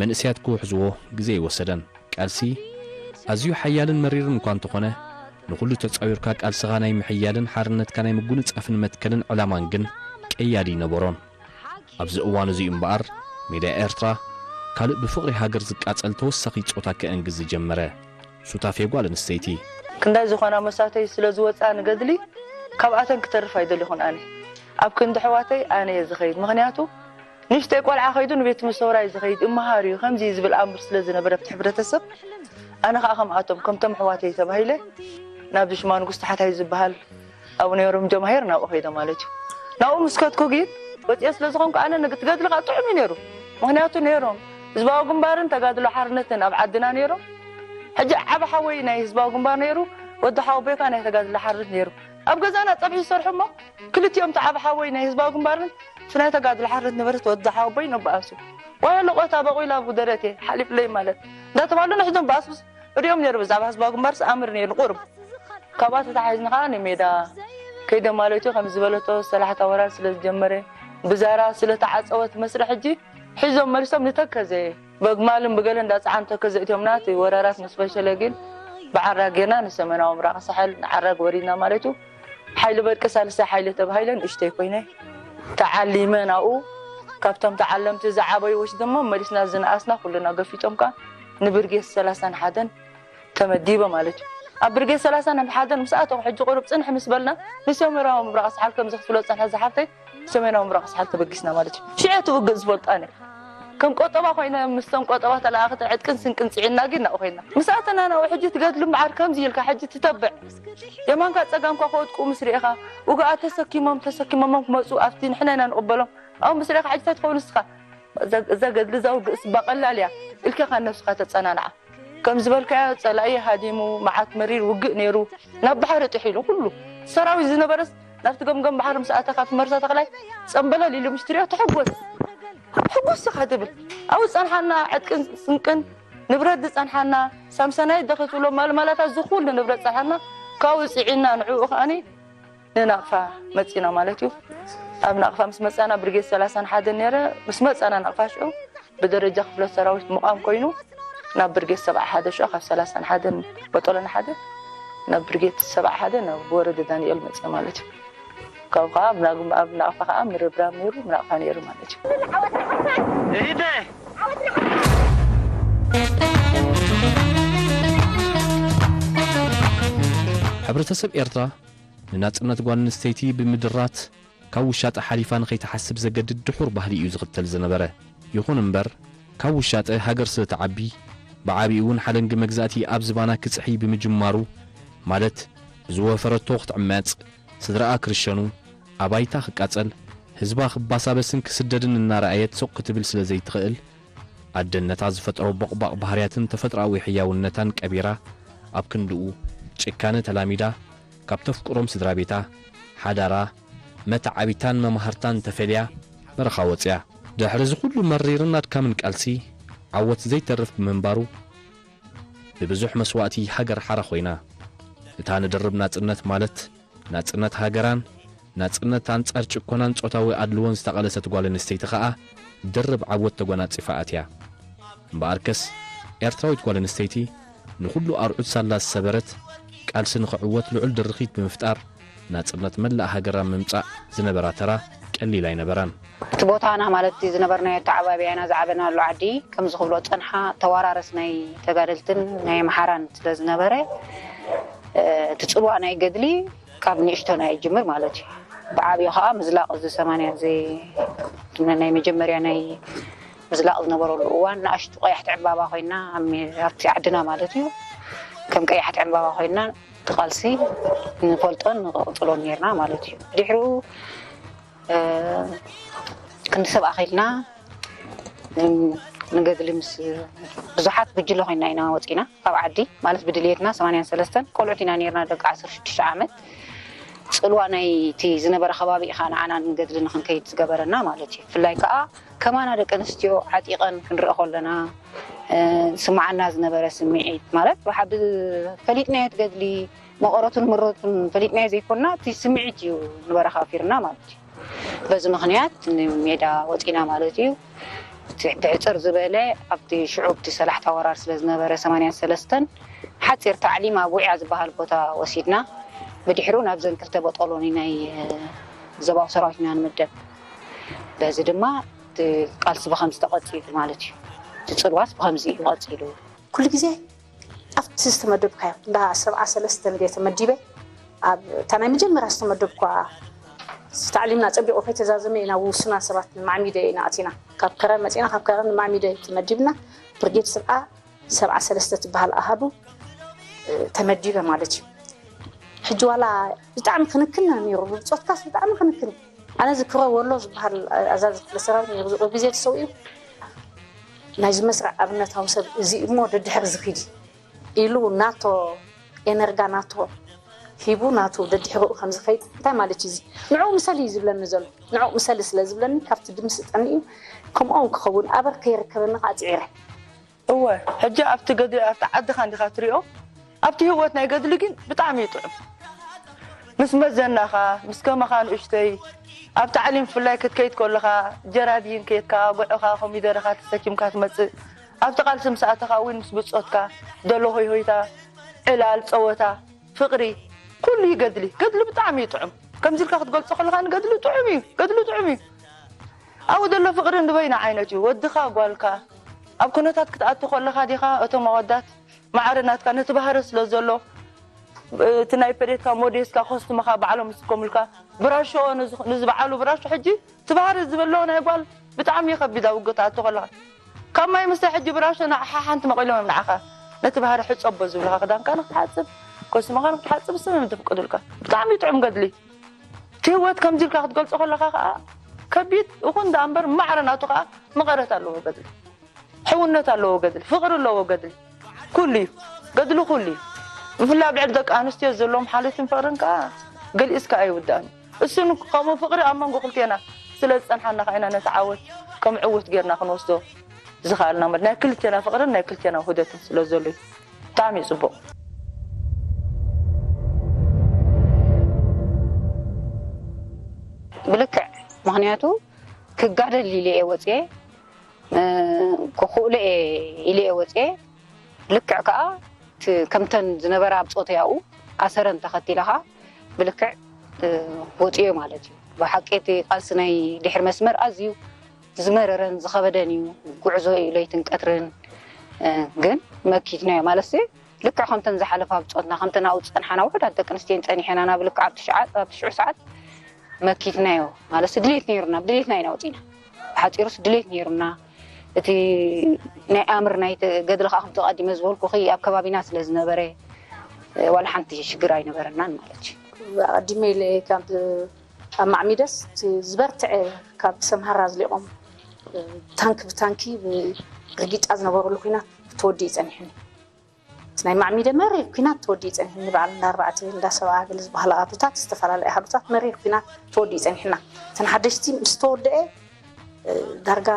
መንእሰያት ክውሕዝዎ ግዜ ኣይወሰደን። ቃልሲ ኣዝዩ ሓያልን መሪርን እኳ እንተኾነ ንኹሉ ተጻዊርካ ቃልስኻ ናይ ምሕያልን ሓርነትካ ናይ ምጉንጻፍን መትከልን ዕላማን ግን ቀያዲ ኣይነበሮን። ኣብዚ እዋን እዚ እዩ እምበኣር ሜዳ ኤርትራ ካልእ ብፍቕሪ ሃገር ዝቃጸል ተወሳኺ ጾታ ከእንግድ ዝጀመረ። ሱታፌ ጓል ኣንስተይቲ። ክንዳይ ዝኾና መሳተይ ስለ ዝወጽኣ ንገድሊ ካብኣተን ክተርፍ ኣይደለኹን ኣነ። ኣብ ክንዲ ኣሕዋተይ ኣነ እየ ዝኸይድ ምኽንያቱ ንእሽተይ ቆልዓ ከይዱ ንቤት ትምህርቲ ሰውራ እዩ ዝኸይድ እመሃር እዩ ከምዚ እዩ ዝብል ኣምር ስለ ዝነበረ ኣብቲ ሕብረተሰብ ኣነ ከዓ ከምኣቶም ከምቶም ኣሕዋተይ ተባሂለ ናብ ሽማ ንጉስ ታሕታይ ዝበሃል ኣብኡ ነይሮም ጀማሂር ናብኡ ከይደ ማለት እዩ ናብኡ ምስ ከድኩ ግን ወፅየ ስለ ዝኾንኩ ኣነ ንግትገድሊ ከዓ ጥዑም እዩ ነይሩ ምኽንያቱ ነይሮም ህዝባዊ ግንባርን ተጋድሎ ሓርነትን ኣብ ዓድና ነይሮም ሕጂ ዓብ ሓወይ ናይ ህዝባዊ ግንባር ነይሩ ወዲ ሓወቦይ ከዓ ናይ ተጋድሎ ሓርነት ነይሩ ኣብ ገዛና ፀብሒ ዝሰርሑ እሞ ክልቲኦም እቲ ዓብ ሓወይ ናይ ህዝባዊ ግንባርን እቲ ናይ ተጋድሎ ሓርነት ነበረት ወዲ ሓወቦይ ነብኣሱ ዋየ ለቆታ በቑላ ብደረቴ ሓሊፍለይ ማለት እንዳተባሉ ንሕዞም በኣስብስ እሪኦም ነይሩ ብዛዕባ ህዝባዊ ግንባርስ ኣምር ነይሩ ንቁርብ ካብኣ ተታሒዝኒ ከዓ ንሜዳ ከይደ ማለት እዩ ከም ዝበለቶ ሰላሕታ ወራር ስለ ዝጀመረ ብዛራ ስለ ተዓፀወት መስርሕ ሕጂ ሒዞም መሊሶም ንተከዘ በግማልን ብገለ እንዳፀዓኑ ተከዘ እትዮምና እቲ ወራራት ምስ ፈሸለ ግን ብዓራግ ጌርና ንሰሜናዊ ምብራቕ ሳሕል ንዓራግ ወሪድና ማለት እዩ ሓይሊ በርቂ ሳልሳይ ሓይሊ ተባሂለ ንእሽተይ ኮይነ ተዓሊመ ናብኡ ካብቶም ተዓለምቲ ዝዓበዩ ወስዶሞ መሊስና ዝነኣስና ኩልና ገፊጦም ከዓ ንብርጌድ ሰላሳን ሓደን ተመዲበ ማለት እዩ ኣብ ብርጌድ ሰላሳን ሓደን ምስ ኣተኹ ሕጂ ቁሩብ ፅንሕ ምስ በልና ንሰሜናዊ ምብራቕ ሳሕል ከም ዝኽፍሎ ዝፀንሐ ዝሓፍተይ ሰሜናዊ ምብራቕ ሳሕል ተበጊስና ማለት እዩ ሽዑ እቲ ውግእ ዝፈልጦ ኣነ ከም ቆጠባ ኮይነ ምስቶም ቆጠባ ተለኣኽቲ ዕጥቅን ስንቅን ፅዒንና ግን ናብኡ ኮይና ምስ ኣተና ናብኡ ሕጂ ትገድሉ እምበዓር ከምዚ ኢልካ ሕጂ ትተብዕ የማንካ ፀጋምካ ከወድቁ ምስ ርኢኻ ውግኣት ተሰኪሞም ተሰኪሞሞም ክመፁ ኣብቲ ንሕና ኢና ንቕበሎም ኣብኡ ምስ ርኢኻ ሕጂ እንታይ ትኸውን ንስኻ እዛ ገድሊ እዛ ውግእስ እባ ቀላል እያ ኢልካ ኢኻ ንነብስኻ ተፀናንዓ ከም ዝበልካዮ ፀላኢ ሃዲሙ መዓት መሪር ውግእ ነይሩ ናብ ባሕሪ ጥሒሉ ኩሉ ሰራዊት ዝነበረስ ናብቲ ገምገም ባሕሪ ምስ ኣተኻ እቲ መርሳ ተኽላይ ጸምበለል ኢሉ ምስ ትሪኦ ትሕጎስ ሕጉስ ኢኻ ትብል ኣብኡ ዝጸንሓና ዕጥቅን ስንቅን ንብረት ዝጸንሓና ሳምሰናይት ዶ ክትብሎ ማልማላታት ዝኹሉ ንብረት ዝጸንሓና ካብኡ ጽዒና ንዕኡ ከኣኒ ንናቕፋ መጺና ማለት እዩ ኣብ ናቕፋ ምስ መጻና ብርጌድ ሰላሳን ሓደን ነይረ ምስ መጻና ናቕፋ ሽዑ ብደረጃ ክፍለ ሰራዊት ምቓም ኮይኑ ናብ ብርጌድ ሰብዓ ሓደ ሽዑ ካብ ሰላሳን ሓደን በጦሎን ሓደ ናብ ብርጌድ ሰብዓ ሓደ ናብ ወረደ ዳንኤል መፅእ ማለት እዩ። ካብ ከዓ ኣብ ናቕፋ ከዓ ምርብራብ ነይሩ ምናቕፋ ነይሩ ማለት እዩ። ሕብረተሰብ ኤርትራ ንናጽነት ጓል ኣንስተይቲ ብምድራት ካብ ውሻጠ ሓሊፋ ንኸይትሓስብ ዘገድድ ድሑር ባህሊ እዩ ዝኽተል ዝነበረ። ይኹን እምበር፣ ካብ ውሻጠ ሃገር ስለ ትዓቢ፣ ብዓቢኡ እውን ሓለንጊ መግዛእቲ ኣብ ዝባና ክጽሕይ ብምጅማሩ፣ ማለት ብዝወፈረቶ ክትዕመጽ፣ ስድራኣ ክርሸኑ፣ ኣባይታ ክቃጸል፣ ህዝባ ክባሳበስን ክስደድን እናረኣየት ስቕ ክትብል ስለ ዘይትኽእል፣ ኣደነታ ዝፈጠሮ ቦቕባቕ ባህርያትን ተፈጥሮኣዊ ሕያውነታን ቀቢራ፣ ኣብ ክንድኡ ጭካነ ተላሚዳ፣ ካብ ተፍቅሮም ስድራ ቤታ፣ ሓዳራ፣ መተዓቢታን መማህርታን ተፈልያ በረኻ ወጽያ። ድሕሪ እዚ ኩሉ መሪርን ኣድካምን ቃልሲ፣ ዓወት ዘይተርፍ ብምንባሩ፣ ብብዙሕ መስዋእቲ ሃገር ሓራ ኮይና። እታ ንድርብ ናጽነት ማለት፣ ናጽነት ሃገራን፣ ናጽነት ኣንጻር ጭቆናን ጾታዊ ኣድልዎን ዝተቓለሰት ጓል ኣንስተይቲ ኸኣ፣ ድርብ ዓወት ተጓናጺፋ ኣትያ። እምበኣርከስ፣ ኤርትራዊት ጓል ኣንስተይቲ፣ ንኹሉ ኣርዑት ሳላ ዝሰበረት፣ ቃልሲ ንኽዕወት ልዑል ድርኺት ብምፍጣር፣ ናጽነት መላእ ሃገር ኣብ ምምጻእ ዝነበራ ተራ ቀሊል ኣይነበረን። እቲ ቦታና፣ ማለት እቲ ዝነበርናዮ ኣተዓባብያና ዝዓበናሉ ዓዲ፣ ከም ዝኽብሎ ጽንሓ ተዋራረስ ናይ ተጋደልትን ናይ ኣምሓራን ስለ ዝነበረ፣ እ፣ እቲ ጽልዋ ናይ ገድሊ ካብ ንእሽቶና ይጅምር ማለት እዩ። ብዓብዩ ኸኣ ምዝላቕ እዚ ሰማንያ እዚ ናይ መጀመርያ ናይ ምዝላቕ ዝነበረሉ እዋን፣ ንኣሽቱ ቀያሕቲ ዕምባባ ኮይና፣ ኣብ ሜ-፣ ኣብቲ ዓድና ማለት እዩ፣ ከም ቀያሕቲ ዕምባባ ኮይና፣ እቲ ቃልሲ ንፈልጦን ንቕጽሎን ኔርና ማለት እዩ። ድሕሪኡ፣ እ፣ ክንዲ ሰብ ኣኺልና፣ ን-፣ ንገድሊ ምስ ብዙሓት ጉጅለ ኮይና ኢና ወጺና ካብ ዓዲ፣ ማለት ብድልየትና ሰማንያን ሰለስተን ቆልዑት ኢና ኔርና፣ ደቂ ዓሰርተ ሽዱሽተ ዓመት። ጽልዋ ናይቲ ዝነበረ ከባቢ ኢኻ ንዓና ንገድሊ ንኽንከይድ ዝገበረና ማለት እዩ። ብፍላይ ከኣ ከማና ደቂ ኣንስትዮ ዓጢቐን ክንርኢ ከለና፣ እ፣ ዝስምዓና ዝነበረ ስምዒት፣ ማለት ብሓ-፣ ብ-፣ ፈሊጥናዮ እቲ ገድሊ፣ መቐረቱን ምረቱን ፈሊጥናዮ ዘይኮንና፣ እቲ ስምዒት እዩ ንበረኻ ኣውፊርና ማለት እዩ። በዚ ምኽንያት ንሜዳ ወጺና ማለት እዩ። እቲ ብሕጽር ዝበለ፣ ኣብቲ ሽዑ ኣብቲ ሰላሕታ ወራር ስለ ዝነበረ፣ ሰማንያን ሰለስተን ሓጺር ታዕሊም ኣብ ውዕያ ዝበሃል ቦታ ወሲድና፣ ብድሕሩ ናብ ዘን ክልተ በጦሎኒ ናይ፣ እ፣ ዞባዊ ሰራዊት ኢና ንምደብ። በዚ ድማ እቲ ቃልሲ ብኸምዚ ተቐጺሉ ማለት እዩ። እቲ ጽልዋስ ብኸምዚ እዩ ቀጺሉ። ኩሉ ግዜ ኣብቲ ዝተመደብካዮ፣ እንዳ ሰብዓ ሰለስተን ድየ ተመዲበ፣ ኣብ እታ ናይ መጀመርያ ዝተመደብኳ፣ ታዕሊምና ጸቢቑ ከይተዛዘመ ኢና ውሱናት ሰባት ንማዕሚደ ኢና ኣቲና። ካብ ከረን መጺና፣ ካብ ከረን ንማዕሚደ ተመዲብና፣ ብርጌድ ስብዓ፣ ሰብዓ ሰለስተ ትበሃል ኣሃዱ፣ እ፣ ተመዲበ ማለት እዩ። ሕጂ ዋላ ብጣዕሚ ክንክን ነይሩ፣ ብጾትካስ ብጣዕሚ ክንክን። ኣነ ዝክሮ ወሎ ዝበሃል ኣዛዚ ክፍለ ሰራዊት ነይሩ፣ ዝቕርብ ግዜ ተሰዊኡ። ናይዚ መስርዕ ኣብነታዊ ሰብ እዚ እሞ ደድሕር ዝኺድ ኢሉ ናቶ ኤነርጋ ናቶ ሂቡ ናቱ ደድሕርኡ ከም ዝኸይድ እንታይ ማለት እዩ እዚ? ንዕኡ ምሰል እዩ ዝብለኒ ዘሎ። ንዕኡ ምሰል ስለ ዝብለኒ ካብቲ ድምስጠኒ እዩ። ከምኦም ክኸውን ኣበር ከይርከበኒ ከዓ ጽዒረ። እወ፣ ሕጂ ኣብቲ ገድሊ ኣብቲ ዓድኻ እንዲኻ ትሪኦ። ኣብቲ ህይወት ናይ ገድሊ ግን ብጣዕሚ እዩ ጥዑም። ምስ መዘናኻ፣ ምስ ከማኻ ንእሽተይ፣ ኣብ ታዕሊም ብፍላይ ክትከይድ ከለኻ፣ ጀራዲን ኬድካ፣ ጉዕኻ፣ ኮሚደረኻ ተሰኪምካ ትመጽእ። ኣብቲ ቃልሲ ምስ ኣተኻ እውን ምስ ብጾትካ፣ ደሎ ሆይሆይታ፣ ዕላል፣ ጸወታ፣ ፍቕሪ፣ ኩሉ እዩ ገድሊ። ገድሊ ብጣዕሚ እዩ ጥዑም። ከምዚ ኢልካ ክትገልጾ ከለኻ ንገድሊ ጥዑም እዩ። ገድሊ ጥዑም እዩ። ኣብኡ ዘሎ ፍቕሪ ንበይኑ ዓይነት እዩ። ወድኻ፣ ጓልካ፣ ኣብ ኩነታት ክትኣቱ ከለኻ ዲኻ፣ እቶም ኣወዳት ማዕረ ናትካ ነቲ ባህሪ ስለ ዘሎ፣ እቲ ናይ ፐዴትካ ሞዴስካ ኮስትመኻ ባዕሎም ዝስከሙልካ ብራሾ፣ ንዝ-፣ ንዝበዓሉ ብራሾ ሕጂ እቲ ባህሪ ዝበሎ ናይ ጓል ብጣዕሚ እዩ ከቢድ ኣብ ውግእ ትኣቱ ከለኻ። ካብ ማይ ምስታይ ሕጂ ብራሾ ንዓኻ ሓንቲ መቒሎም እዮም ንዓኻ ነቲ ባህሪ ሕጸቦ ዝብልኻ ክዳንካ ንክትሓጽብ፣ ኮስትመኻ ንክትሓጽብ ስም እዮም ዘፍቅዱልካ። ብጣዕሚ ጥዑም ገድሊ። እቲ ህይወት ከምዚ ኢልካ ክትገልጾ ከለኻ ከኣ ከቢድ ይኹን ደኣ እምበር ማዕረ ናቱ ከኣ መቐረት ኣለዎ ገድሊ። ሕውነት ኣለዎ ገድሊ፣ ፍቕሪ ኣለዎ ገድሊ። ኩሉ እዩ። ገድሊ ኩሉ እዩ። ብፍላይ ኣብ ልዕሊ ደቂ ኣንስትዮ ዘለዎም ሓልዮትን ፍቕርን ከኣ ገሊጽካ ኣይውዳእን እዩ። እሱን ከምኡ ፍቕሪ ኣብ መንጎ ክልቴና ስለ ዝጸንሓና ከኣ ኢና ነቲ ዓወት ከም ዕውት ጌርና ክንወስዶ ዝኸኣልና እምበር፣ ናይ ክልቴና ፍቕርን ናይ ክልቴና ውህደትን ስለ ዘሎ እዩ። ብጣዕሚ እዩ ጽቡቕ። ብልክዕ፣ ምኽንያቱ ክጋደል ኢለ እየ ወፅየ፣ እ፣ ክኽእሎ እየ ኢለ እየ ወፅየ። ልክዕ ከዓ እቲ ከምተን ዝነበራ ብፆተይ ኣብኡ ኣሰረን ተኸቲለ ከዓ ብልክዕ፣ እ፣ ወፅየ ማለት እዩ። ብሓቂ እቲ ቃልሲ ናይ ድሕሪ መስመር ኣዝዩ ዝመረረን ዝኸበደን እዩ። ጉዕዞ እዩ ለይትን ቀትርን። ግን መኪትናዮ ማለት ልክዕ ከምተን ዝሓለፋ ብፆትና ከምተን ኣብኡ ዝፀንሓና ውሕዳት ደቂ ኣንስትዮን ፀኒሐና ናብ ልክዕ ኣብ ትሽዓ ኣብ ትሽዑ ሰዓት መኪትናዮ ማለት ድሌት ነይሩና ብድሌትና ኢና ወፂና። ብሓፂሩስ ድሌት ነይሩና። እቲ ናይ ኣምር ናይ ገድሊ ከዓ ከምቲ ቀዲመ ዝበልኩ ኣብ ከባቢና ስለ ዝነበረ ዋላ ሓንቲ ሽግር ኣይነበረናን ማለት እዩ። ኣቐዲመ ኢለ ካብ ኣብ ማዕሚደስ ዝበርትዐ ካብ ሰምሃር ኣዝሊቖም ታንክ ብታንኪ ብርጊጫ ዝነበረሉ ኩናት ተወዲኡ ጸኒሕኒ። ናይ ማዕሚደ መሪር ኩናት ተወዲኡ ጸኒሕኒ። በዓል እንዳ ኣርባዕተ እንዳ ሰብዓ ገለ ዝበሃላ ኣሃዱታት ዝተፈላለዩ ኣሃዱታት መሪር ኩናት ተወዲኡ ጸኒሕና። እተን ሓደሽቲ ምስ ተወደአ ዳርጋ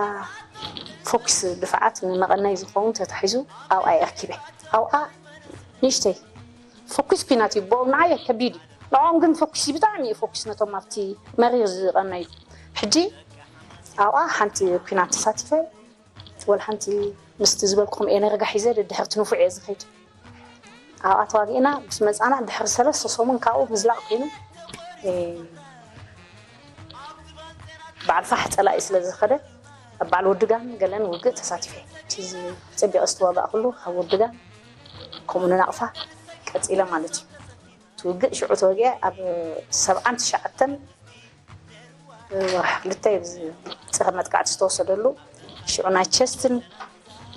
ፎክስ ድፋዓት ንመቐነይ ዝኸውን ተታሒዙ ኣብኣ የርኪበ ኣብኣ ንእሽተይ ፎኩስ ኩናት እዩ ብኦም ንዓየ ከቢድ እዩ። ንዕኦም ግን ፎኩስ እዩ ብጣዕሚ እዩ ፎኩስ ነቶም ኣብቲ መሪር ዝቐነዩ። ሕጂ ኣብኣ ሓንቲ ኩናት ተሳቲፈ ወላ ሓንቲ ምስቲ ዝበልኩም ኤነርጋ ሒዘ ደድሕርቲ ንፉዕ እየ ዝኸይድ። ኣብኣ ተዋጊእና ምስ መፃና ድሕሪ ሰለስተ ሰሙን ካብኡ ምዝላቕ ኮይኑ በዓል ፋሕ ፀላኢ ስለ ዝኸደ ኣብ በዓል ወድጋን ገለን ውግእ ተሳቲፈ። እቲ ፀቢቐ ዝተዋጋእኩሉ ካብ ወድጋን ከምኡ ንናቕፋ ቀፂለ ማለት እዩ። እቲ ውግእ ሽዑ ተወጊአ ኣብ ሰብዓን ትሽዓተን ወርሒ ክልተ እዩ ዝፀረ መጥቃዕቲ ዝተወሰደሉ። ሽዑ ናይ ቸስትን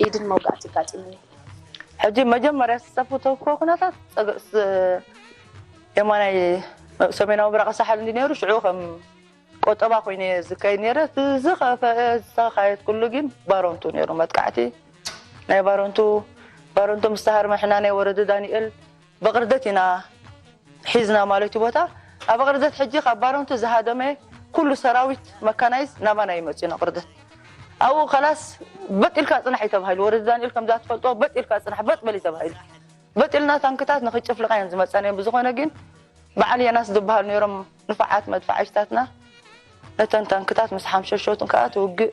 ኢድን መውጋእቲ ኣጋጢሙኒ። ሕጂ መጀመርያ ዝሰፉ ተኮ ኩነታት የማናይ ሰሜናዊ ምብራቕ ሳሕል እንዲ ነይሩ ሽዑ ከም ቆጠባ ኮይነ ዝካየድ ነይረ። ዝኸፈአ ዝተኻየድ ኩሉ ግን ባሮንቱ ነይሩ መጥቃዕቲ ናይ ባሮንቱ ባሮንቱ ምስተሃርመ ሕና ናይ ወረደ ዳንኤል ብቕርደት ኢና ሒዝና ማለት እዩ ቦታ ኣብ ቅርደት ሕጂ ካብ ባሮንቱ ዝሃደመ ኩሉ ሰራዊት መካናይዝ ናባና ይመፅኡ ኢና ቅርደት ኣብኡ ከላስ በጥ ኢልካ ፅናሕ እዩ ተባሂሉ ወረደ ዳንኤል ከምዛ ትፈልጦ በጥ ኢልካ ፅናሕ በጥ በል እዩ ተባሂሉ በጥ ኢልና ታንክታት ንክጭፍልቃ እዮም ዝመፀና እዮም ብዝኾነ ግን በዓል የናስ ዝበሃሉ ነይሮም ንፋዓት መድፋዓሽታትና ነተን ታንክታት ምስ ሓምሸሾትን ከዓ ትውግእ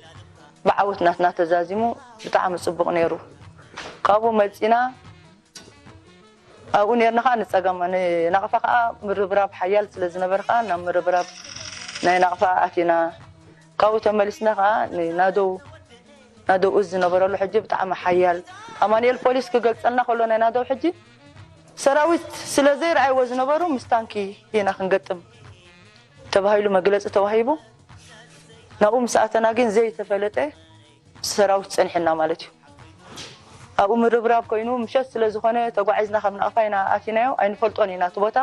ብዓወት ናትና ተዛዚሙ ብጣዕሚ ፅቡቕ ነይሩ ካብኡ መፂና ኣብኡ ነርና ከዓ ንፀገም ንናቕፋ ከዓ ምርብራብ ሓያል ስለ ዝነበር ከዓ ናብ ምርብራብ ናይ ናቕፋ ኣቲና ካብኡ ተመሊስና ከዓ ናደው ናደው እዝ ዝነበረሉ ሕጂ ብጣዕሚ ሓያል ኣማኑኤል ፖሊስ ክገልፀልና ከሎ ናይ ናደው ሕጂ ሰራዊት ስለ ዘይረኣይዎ ዝነበሩ ምስ ታንኪ ኢና ክንገጥም ተባሂሉ መግለፂ ተዋሂቡ ናብኡ ምስ ኣተና ግን ዘይተፈለጠ ሰራዊት ፀኒሕና ማለት እዩ ኣብኡ ምርብራብ ኮይኑ ምሸት ስለ ዝኾነ ተጓዒዝና ካብ ናቕፋ ኢና ኣቲናዮ ኣይንፈልጦን ኢና እቲ ቦታ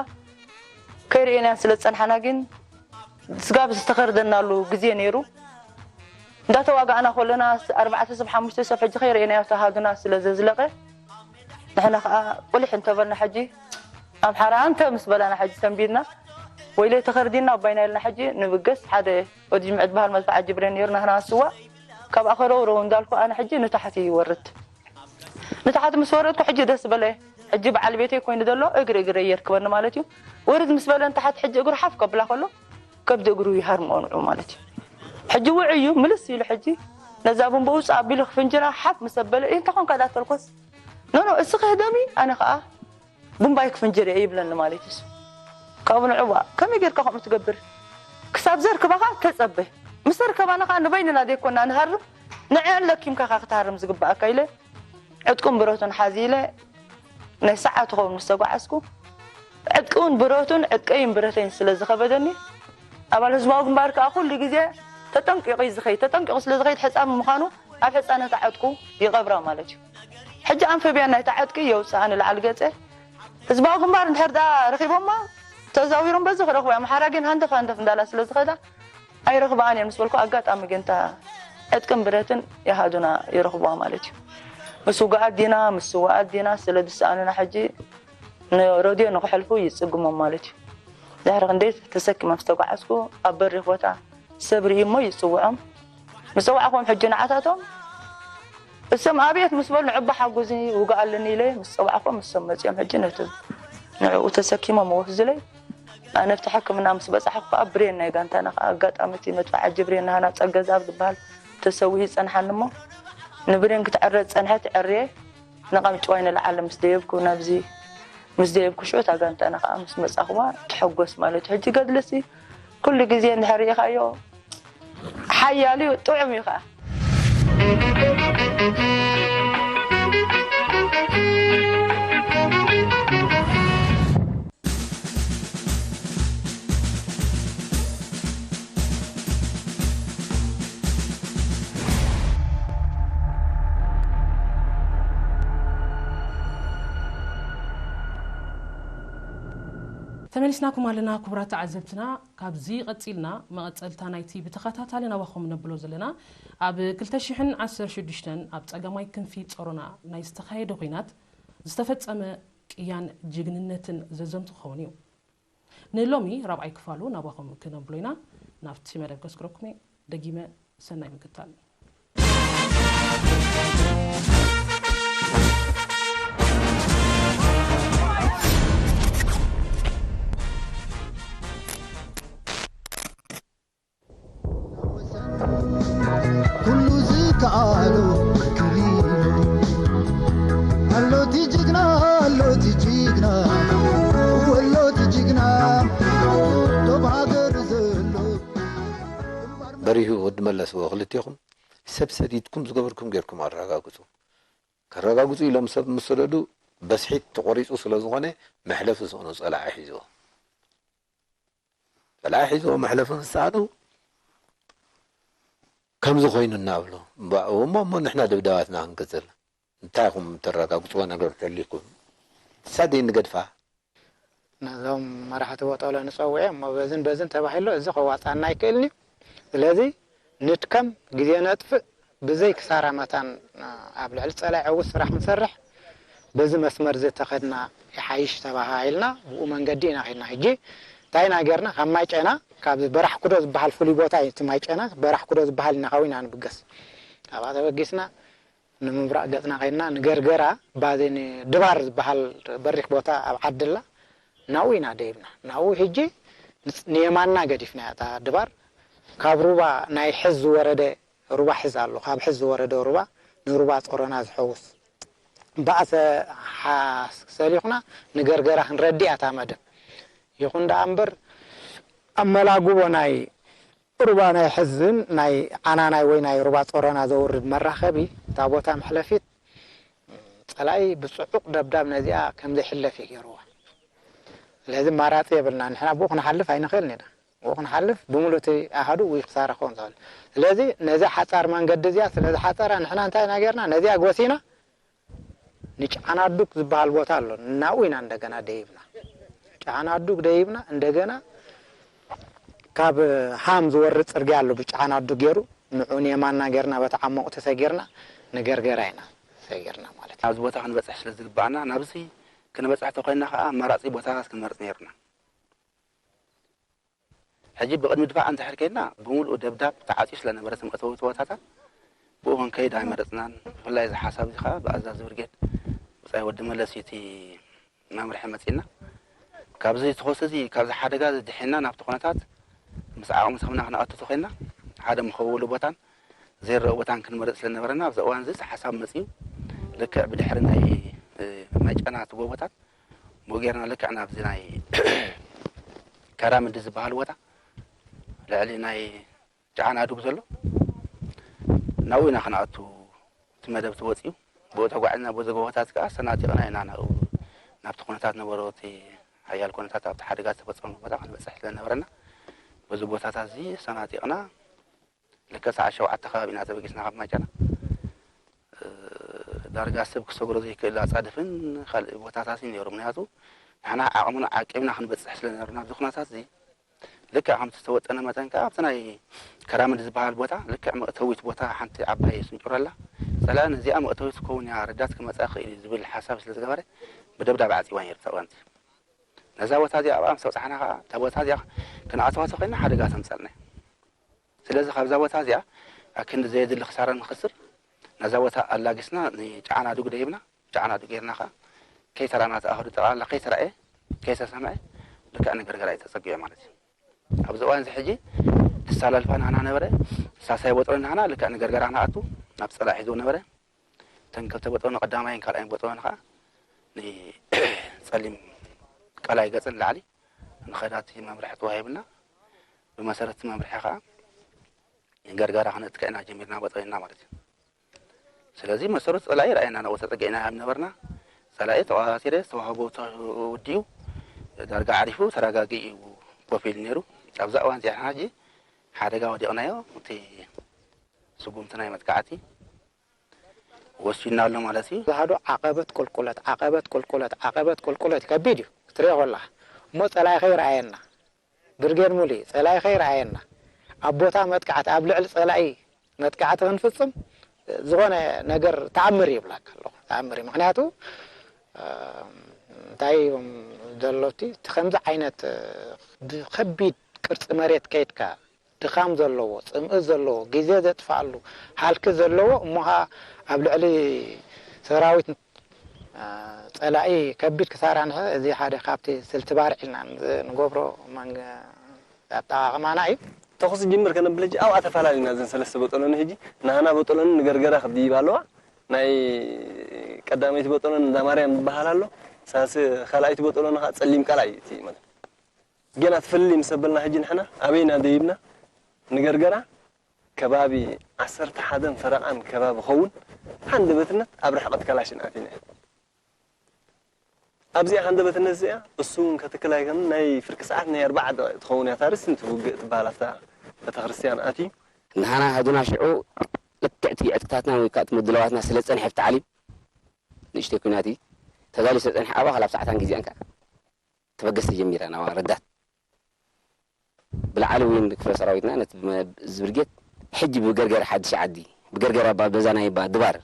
ከይርእናዮ ስለ ዝፀንሓና ግን ስጋብ ዝተኸርደናሉ ግዜ ነይሩ እንዳተዋጋእና ከለና ኣርባዕተ ሰብ ሓሙሽተ ሰብ ሕጂ ከይርእናዮ ተሃዱና ስለ ዘዝለቐ ንሕና ከዓ ቁልሕ እንተበልና ሕጂ ኣምሓራ እንተ ምስ በላና ሕጂ ሰንቢድና ወይለ ተኸርዲና ኣባይና ኢልና ሕጂ ንብገስ ሓደ ወዲ ጅምዕት በሃል መድፍዓ ጅብሬን ነይሩ ናህና ስዋ ካብ ኣኸረውረው እንዳልኩ ኣነ ሕጂ ንታሕቲ ይወርድ ንታሕቲ ምስ ወረድኩ ሕጂ ደስ በለ ሕጂ በዓል ቤተይ ኮይኑ ዘሎ እግሪ እግረ የርክበኒ ማለት እዩ ወርድ ምስ በለ ንታሕቲ ሕጂ እግሩ ሓፍ ከብላ ከሎ ከብዲ እግሩ ይሃርምኦ ንዑ ማለት እዩ ሕጂ ውዕ እዩ ምልስ ኢሉ ሕጂ ነዛ ብንቦ ውፅእ ኣቢሉ ክፍንጅራ ሓፍ ምስ ኣበለ እንታይ ኮንካ ዳተልኮስ ኖኖ እስኺ ህደሚ ኣነ ከዓ ቡምባይ ክፍንጅር እየ ይብለኒ ማለት እዩ ካብ ንዕዋ ከመይ ጌርካ ከምኡ ትገብር ክሳብ ዘርክባኻ ተጸበ ምስ ኣርከባና ከዓ ንበይንና ዘይኮና ንሃርም ንዕን ለኪምካ ካ ክትሃርም ዝግባኣካ ኢለ ዕጥቁን ብረቱን ሓዚ ኢለ ናይ ሰዓት ኸውን ምስ ተጓዓዝኩ ዕጥቅውን ብረቱን ዕጥቀይን ብረተይን ስለ ዝኸበደኒ ኣባል ህዝባዊ ግንባር ከዓ ኩሉ ግዜ ተጠንቂቑ እዩ ዝኸይድ ተጠንቂቑ ስለ ዝኸይድ ሕፃን ምዃኑ ኣብ ሕፃነታ ዕጥቁ ይቐብራ ማለት እዩ ሕጂ ኣንፈብያ ናይታ ዕጥቂ የውፅኣ ንላዕሊ ገፀ ህዝባዊ ግንባር እንድሕር ደኣ ረኺቦማ ተዛዊሮም በዚ ክረኽቡ ኣምሓራ ግን ሃንደፍ ሃንደፍ እንዳላ ስለ ዝኸዳ ኣይረኽበኣን እዮም ምስ በልኩ ኣጋጣሚ ግን እታ ዕጥቅን ብረትን የሃዱና ይረኽቡዋ ማለት እዩ ምስ ውጉኣት ዲና ምስ ስዋኣት ዲና ስለ ዝሰኣኑና ሕጂ ንረድዮ ንክሕልፉ ይፅግሞም ማለት እዩ ድሕሪ ክንደይ ተሰኪሞም ዝተጓዓዝኩ ኣብ በሪኽ ቦታ ሰብ ርእዩ እሞ ይፅውዖም ምፀዋዕኹም ሕጂ ንዓታቶም እሶም ኣብየት ምስ በሉ ንዕባ ሓጉዚ ውግእ ኣለኒ ኢለ ምስ ፀዋዕኹም እሶም መፂኦም ሕጂ ነቲ ንዕኡ ተሰኪሞም ወፍዝለይ ኣነ ኣብቲ ሕክምና ምስ በፃሕኩ ከዓ ብሬን ናይ ጋንታና ከዓ ኣጋጣሚ እቲ መድፋዕ ሕጂ ብሬን ናህና ፀገዛብ ዝበሃል ተሰዊኡ ይፀንሓኒ እሞ ንብሬን ክትዕረ ዝፀንሐት ዕርየ ንቐምጭዋይ ንልዓለ ምስ ደየብኩ ናብዚ ምስ ደየብኩ ሽዑ እታ ጋንታና ከዓ ምስ መፃኹዋ ትሕጎስ ማለት እዩ ሕጂ ገድልሲ ኩሉ ግዜ እንድሕር ርኢኻዮ ሓያል እዩ ጥዑም እዩ ከዓ ተመሊስናኩም ኣለና ክቡራት ተዓዘብትና። ካብዚ ቀጺልና መቐጸልታ ናይቲ ብተኸታታሊ ናባኹም ነብሎ ዘለና ኣብ ክልተ ሽሕን ዓሰርተ ሽዱሽተን ኣብ ጸጋማይ ክንፊ ጸሮና ናይ ዝተኻየደ ኲናት ዝተፈጸመ ቅያን ጅግንነትን ዘዘንቱ ክኸውን እዩ። ንሎሚ ራብዓይ ክፋሉ ናባኹም ክነብሎ ኢና። ናብቲ መደብ ከስግረኩም እየ። ደጊመ ሰናይ ምክታል። ኩሉ ዝከኣሎ ክሊሉ ኣሎቲ ጅግና ኣሎቲ ጅግና ወሎቲ ጅግና ዶብ ሃገር ዘሎ በሪሁ ወዲ መለስ ክልቴኹም ሰብ ሰዲድኩም ዝገበርኩም ጌርኩም ኣረጋግፁ። ከረጋግፁ ኢሎም ሰብ ምስ ሰደዱ በስሒት ተቖሪፁ ስለ ዝኾነ መሕለፊ ዝስእኑ ፀላኢ ሒዝዎ። ጸላኢ ሒዝዎ መሕለፊ ምስ ሰኣኑ ከምዚ ኮይኑና እብሎ። እሞ እሞ ንሕና ደብዳባትና ክንቅጽል እንታይ ኢኹም ተረጋግጽዎ ነገር ተልይኩም ሳደይ ንገድፋ። ነዞም መራሕቲ ቦጦሎ ንፀውዖ እሞ በዝን በዝን ተባሂሎ እዚ ከዋፃና ኣይክእልን እዩ። ስለዚ ንድከም፣ ግዜ ነጥፍእ፣ ብዘይ ክሳራ መታን ኣብ ልዕሊ ፀላኢ ዕዉት ስራሕ ክንሰርሕ በዚ መስመር እዚ ተኸድና ይሓይሽ ተባሃሂልና ብኡ መንገዲ ኢና ኸድና። ሕጂ እንታይ ኢና ገርና? ካብ ማይ ጨና ካብ በራሕ ኩዶ ዝበሃል ፍሉይ ቦታ እዩ እቲ ማይ ጨና በራሕ ኩዶ ዝበሃል ኢና ካው ኢና ንብገስ። ካብኣ ተበጊስና ንምብራቕ ገፅና ኸይድና ንገርገራ ባዜ ድባር ዝበሃል በሪኽ ቦታ ኣብ ዓድላ ናብኡ ኢና ደይብና። ናብኡ ሕጂ ንየማንና ገዲፍና እታ ድባር ካብ ሩባ ናይ ሕዝ ዝወረደ ሩባ ሕዝ ኣሎ። ካብ ሕዝ ዝወረደ ሩባ ንሩባ ጾሮና ዝሐውስ ባእሰ ሰሊኹና ንገርገራ ክንረዲ እያ እታ መደብ። ይኹን ደኣ እምበር ኣብ መላጉቦ ናይ ሩባ ናይ ሕዝን ናይ ዓናናይ ወይ ናይ ሩባ ጾሮና ዘውርድ መራኸቢ እታ ቦታ መሕለፊት ጸላኢ ብጽዑቕ ደብዳብ ነዚኣ ከም ዘይሕለፍ እዩ ገይርዋ። ስለዚ ማራጺ የብልና ንሕና ብኡ ክንሓልፍ ኣይንኽእልን ኢና። ብኡ ክንሓልፍ ብምሉእ እቲ ኣሃዱ ውይ ክሳራ ክኸውን ዝኽእል። ስለዚ ነዚኣ ሓጻር መንገዲ እዚኣ ስለ ዝሓጸራ ንሕና እንታይ ኢና ገይርና ነዚኣ ጎሲና ንጫዓናዱግ ዝበሃል ቦታ ኣሎ ናብኡ ኢና እንደገና ደይብና። ጫዓናዱግ ደይብና እንደገና ካብ ሃም ዝወርድ ጽርግያ ኣሎ ብጫዓናዱግ ገይሩ ንዑ ንየማንና ገይርና በቲ ዓሞቕ ተሰጊርና ንገርገራ ኢና ሰጊርና ማለት እዩ። ናብዚ ቦታ ክንበጽሕ ስለ ዝግባኣና ናብዚ ክንበጽሕ ተኾይንና ከኣ ኣማራጺ ቦታታት ክንመርጽ ነይርና። ሕጂ ብቕድሚ ድፋዕ እንድሕር ከይድና ብምሉኡ ደብዳብ ተዓፅዩ ስለነበረ እቲ መእተዊ ቦታታት ብኡ ክንከይድ ኣይመረፅናን። ብፍላይ እዚ ሓሳብ እዚ ከዓ ብኣዛዚ ብርጌድ ብፃይ ወዲ መለስ እዩ እቲ መምርሒ መፂእና። ካብዚ ተኾሲ እዚ ካብዚ ሓደጋ እዚ ድሒና ናብቲ ኩነታት ምስ ዓቕሚ ሰብና ክነኣቱ ተኾይንና ሓደ መኸውሉ ቦታን ዘይረአ ቦታን ክንመርፅ ስለነበረና ኣብዚ እዋን እዚ ሓሳብ መፂኡ ልክዕ ብድሕሪ ናይ ማይ ጨና እቲ ጎቦታት ብኡ ጌርና ልክዕ ናብዚ ናይ ከራምዲ ዝበሃል ቦታ ልዕሊ ናይ ጨዓን ኣዱግ ዘሎ ናብኡ ኢና ክንኣቱ እቲ መደብ ተወፂኡ ብኡ ተጓዒዝና በዚ ጎቦታት ከዓ ሰናጢቕና ኢና ናብኡ ናብቲ ኩነታት ነበሮ እቲ ሓያል ኩነታት ኣብቲ ሓደጋ ዝተፈፀመሉ ቦታ ክንበፅሕ ስለዝነበረና በዚ ቦታታት እዚ ሰናጢቕና ልክዕ ሰዓት ሸውዓተ ከባቢ ኢና ተበጊስና ካብ ማይጨና። ዳርጋ ሰብ ክሰግሮ ዘይክእል ኣፃድፍን ካልእ ቦታታትን ነይሩ። ምክንያቱ ንሕና ዓቕምና ዓቂብና ክንበፅሕ ስለዝነበርና ኣብዚ ኩነታት እዚ ልክዕ ከምቲ ዝተወጠነ መጠን ከዓ ኣብቲ ናይ ከራምድ ዝበሃል ቦታ ልክዕ መእተዊት ቦታ ሓንቲ ዓባይ ስንጭሮ ኣላ። ፀላኢ ነዚኣ መእተዊት ክኸውን እያ ረዳት ክመፃ ይኽእል እዩ ዝብል ሓሳብ ስለዝገበረ ብደብዳብ ዓፂዋ ነይሩ እታ እዋንቲ። ነዛ ቦታ እዚኣ ኣብኣ ምስ ኣብፃሕና ከዓ እታ ቦታ እዚኣ ክንኣተዋ ተኾይንና ሓደጋ ተምፀልና እዩ። ስለዚ ካብዛ ቦታ እዚኣ ኣክንዲ ዘየድሊ ክሳራ ንኸስር ነዛ ቦታ ኣላጊስና ንጨዓን ኣድጉ ደይብና ጨዓን ኣድጉ ጌርና ከዓ ከይተራእና ተኣህዱ ጠቕላላ ከይተራእየ ከይተሰምዐ ልክዕ ንገርገራ እዩ ተፀጊዑ ማለት እዩ። ኣብዚ እዋን እዚ ሕጂ ትሳላልፋ ናህና ነበረ ሳሳይ ቦጥሮ ናህና ልክዕ ንገርገራ ንኣቱ ናብ ፀላኢ ሒዝዎ ነበረ። እተን ክልተ ቦጥሮ ንቀዳማይን ካልኣይን ቦጥሮ ከዓ ንፀሊም ቀላይ ገፅን ላዕሊ ንኸዳቲ መምርሒ ተዋሂብና ብመሰረት መምርሒ ከዓ ገርጋራ ክንእትከ ኢና ጀሚርና ቦጥሮ ኢና ማለት እዩ። ስለዚ መሰረቱ ፀላኢ ርኣየና ናብኡ ተፀጊዕና ኢና ነበርና። ፀላኢ ተቆፃፂረ ዝተዋህቦ ተወዲኡ ዳርጋ ዓሪፉ ተረጋጊኡ እዩ ኮፍ ኢሉ ነይሩ። ኣብዛ እዋን እዚኣ ሕጂ ሓደጋ ወዲቕናዮ እቲ ስጉምቲ ናይ መጥቃዕቲ ወሲድና ኣሎ ማለት እዩ። ዝሃዶ ዓቐበት ቁልቁለት ዓቐበት ቁልቁለት ዓቐበት ቁልቁለት ከቢድ እዩ ክትሪኦ ከለኻ እሞ ጸላኢ ከይረኣየና፣ ብርጌድ ሙሊ ጸላኢ ከይረኣየና፣ ኣብ ቦታ መጥቃዕቲ፣ ኣብ ልዕሊ ጸላኢ መጥቃዕቲ ክንፍጽም ዝኾነ ነገር ተኣምር ይብላካ ኣለኹ። ተኣምር እዩ። ምኽንያቱ እንታይ እዮም ዘሎቲ እቲ ከምዚ ዓይነት ብከቢድ ቅርፂ መሬት ከይድካ ድኻም ዘለዎ፣ ጽምእ ዘለዎ፣ ግዜ ዘጥፍኣሉ፣ ሃልኪ ዘለዎ፣ እሞ ኸዓ ኣብ ልዕሊ ሰራዊት ጸላኢ ከቢድ ክሳራ ንኸ፣ እዚ ሓደ ካብቲ ስልቲ ባርዕ ኢልና ንገብሮ ኣጠቓቕማና እዩ። ተኹሲ ጅምር ከነብል ሕጂ ኣብኣ ተፈላለና። እዘን ሰለስተ በጠሎኒ ሕጂ ናህና በጠሎኒ ንገርገራ ክድይብ ኣለዋ። ናይ ቀዳመይቲ በጠሎኒ እንዳ ማርያም ዝበሃል ኣሎ። ሳልሲ ካልኣይቲ በጠሎኒ ከዓ ጸሊም ቀላይ እቲ ማለት ገና ትፈልሊ ምስ ኣበልና ሕጂ ንሕና ኣበይና ደይብና ንገርገራ ከባቢ ዓሰርተ ሓደን ፈረቓን ከባቢ ኸውን ሃንደበትነት ኣብ ርሕቐት ካላሽን ኣቲና ኢና። ኣብዚኣ ሃንደበትነት እዚኣ እሱ እውን ከትክል ኣይከምን ናይ ፍርቂ ሰዓት ናይ ኣርባዓ ደቂቕ ትኸውን እያ ታርስ እንቲ ውግእ ትበሃል ኣብታ ቤተክርስትያን ኣትዩ። ንሃና ሃዱና ሽዑ ልክዕቲ ዕጥቅታትና ወይ ከዓ ምድለዋትና ስለ ዝፀንሐ ኣብቲ ዓሊም ንእሽተይ ኩናት እዩ ተዳልዩ ስለ ዝፀንሐ ኣባኻ ላብ ሰዓታን ግዜኣን ከዓ ተበገስ ተጀሚራ ናባ ረዳት ብላዕሊ እውን ክፍለ ሰራዊትና ነቲ ዝብርጌድ ሕጂ ብገርገር ሓድሽ ዓዲ ብገርገር ኣባ በዛ ናይ ባ ድባር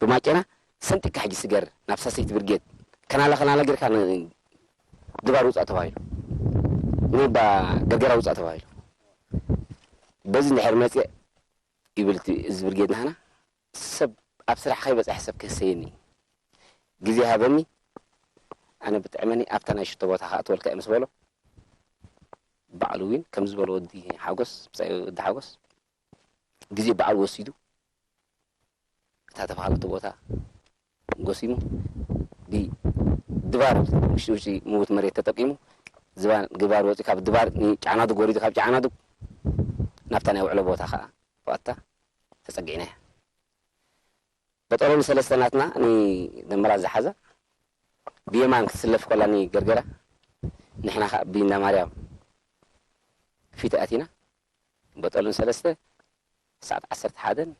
ብማጨና ሰንጢካ ሕጂ ስገር ናብ ሳሰይቲ ብርጌድ ከናለ ከናለ ገርካ ድባር ውፃእ ተባሂሉ ንባ ገርገራ ውፃእ ተባሂሉ በዚ እንድሕር መፅእ ይብል እዚ ብርጌድ ናህና ሰብ ኣብ ስራሕ ከይበፅሐ ሰብ ክህሰየኒ እዩ ግዜ ሃበኒ ኣነ ብጥዕመኒ ኣብታ ናይ ሽቶ ቦታ ክኣትወልካ እየ ምስ በሎ ባዕሉ እውን ከም ዝበሎ ወዲ ሓጎስ ብፃይ ወዲ ሓጎስ ግዜ ባዕሉ ወሲዱ እታ ተባሃለቶ ቦታ ጎሲሙ ድባር ውሽጢ ውሽጢ ምውት መሬት ተጠቂሙ ግባር ወፂኡ ካብ ድባር ጫዕናዱግ ወሪዱ ካብ ጫዕናዱግ ናብታ ናይ ውዕሎ ቦታ ከዓ ብኣታ ተፀጊዕናያ በጠሎኒ ሰለስተ ናትና ንደመራ ዝሓዛ ብየማን ክትስለፍ ከላ ንገርገራ ንሕና ከዓ ብእንዳ ማርያም ፊት ኣቲና በጠሎኒ ሰለስተ ሰዓት ዓሰርተ ሓደን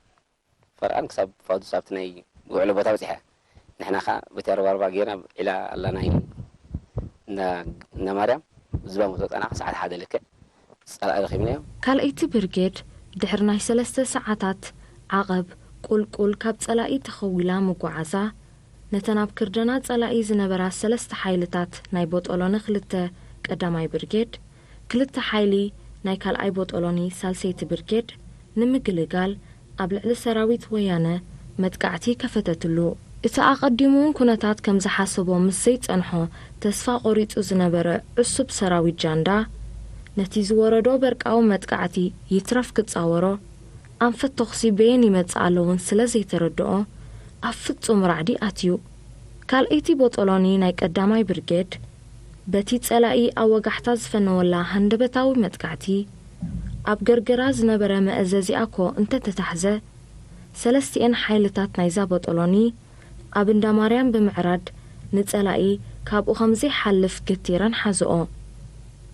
ፈርቓን ክሳብ ፋዱስ ኣብቲ ናይ ውዕሎ ቦታ በፂሐ ንሕና ከዓ በቲ ኣረባርባ ጌርና ዒላ ኣላ ናይ እንዳ ማርያም ዝባ ምስ ወፃና ሰዓት ሓደ ልክዕ ጸላኢ ረኺብናዮ። ካልኣይቲ ብርጌድ ድሕሪ ናይ ሰለስተ ሰዓታት ዓቐብ ቁልቁል ካብ ጸላኢ ተኸዊላ ምጉዓዛ፣ ነተን ኣብ ክርደና ጸላኢ ዝነበራ ሰለስተ ሓይልታት ናይ ቦጦሎኒ ክልተ ቀዳማይ ብርጌድ፣ ክልተ ሓይሊ ናይ ካልኣይ ቦጦሎኒ ሳልሰይቲ ብርጌድ ንምግልጋል ኣብ ልዕሊ ሰራዊት ወያነ መጥቃዕቲ ከፈተትሉ። እቲ ኣቐዲሙ ኩነታት ከም ዝሓሰቦ ምስ ዘይጸንሖ ተስፋ ቆሪጹ ዝነበረ ዕሱብ ሰራዊት ጃንዳ፣ ነቲ ዝወረዶ በርቃዊ መጥቃዕቲ ይትረፍ ክጻወሮ፣ ኣንፈት ተኹሲ በየን ይመጽእ ኣሎ እውን ስለ ዘይተረድኦ፣ ኣብ ፍጹም ራዕዲ ኣትዩ። ካልኣይቲ ቦጦሎኒ ናይ ቀዳማይ ብርጌድ፣ በቲ ጸላኢ ኣብ ወጋሕታ ዝፈነወላ ሃንደበታዊ መጥቃዕቲ፣ ኣብ ገርገራ ዝነበረ መእዘዚኣ እኮ እንተተታሕዘ፣ ሰለስቲኤን ሓይልታት ናይዛ ቦጦሎኒ ኣብ እንዳ ማርያም ብምዕራድ ንጸላኢ ካብኡ ከም ዘይሓልፍ ገቲረን ሓዝኦ።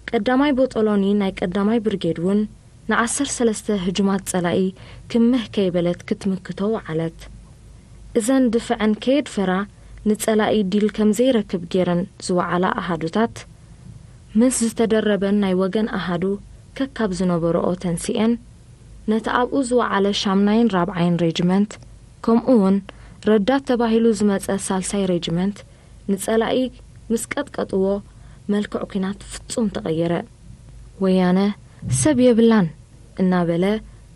ቀዳማይ ቦጦሎኒ ናይ ቀዳማይ ብርጌድ እውን ንዓሰርተ ሰለስተ ህጁማት ጸላኢ ክምህ ከይበለት ክትምክቶ ወዓለት። እዘን ድፍዐን ከየድፈራ ንጸላኢ ዲል ከም ዘይረክብ ገይረን ዝወዓላ ኣሃዱታት፣ ምስ ዝተደረበን ናይ ወገን ኣሃዱ ከካብ ዝነበርኦ ተንሲኤን፣ ነቲ ኣብኡ ዝወዓለ ሻምናይን ራብዓይን ሬጅመንት፣ ከምኡ እውን ረዳት ተባሂሉ ዝመጸ ሳልሳይ ሬጅመንት ንጸላኢ ምስ ቀጥቀጥዎ መልክዕ ኲናት ፍጹም ተቐየረ። ወያነ ሰብ የብላን እናበለ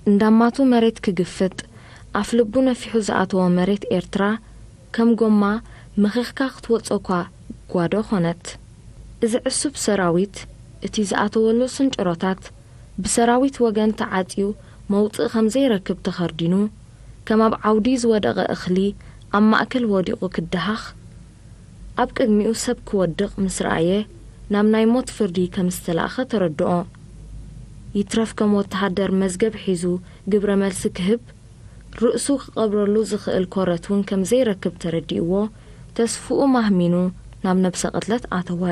እንዳማቱ መሬት ክግፍጥ ኣፍ ልቡ ነፊሑ ዝኣተወ መሬት ኤርትራ ከም ጎማ መኺኽካ ክትወጾ እኳ ጓዶ ኾነት። እዚ ዕሱብ ሰራዊት እቲ ዝኣተወሉ ስንጭሮታት ብሰራዊት ወገን ተዓጽዩ መውጽኢ ከም ዘይረክብ ተኸርዲኑ ከም ኣብ ዓውዲ ዝወደቐ እኽሊ ኣብ ማእከል ወዲቑ ክደሃኽ ኣብ ቅድሚኡ ሰብ ክወድቕ ምስ ረኣየ ናብ ናይ ሞት ፍርዲ ከም ዝተላእኸ ተረድኦ። ይትረፍ ከም ወተሃደር መዝገብ ሒዙ ግብረ መልሲ ክህብ ርእሱ ክቐብረሉ ዝኽእል ኮረት እውን ከም ዘይረክብ ተረዲእዎ ተስፍኡ ማህሚኑ ናብ ነብሰ ቅትለት ኣተወ።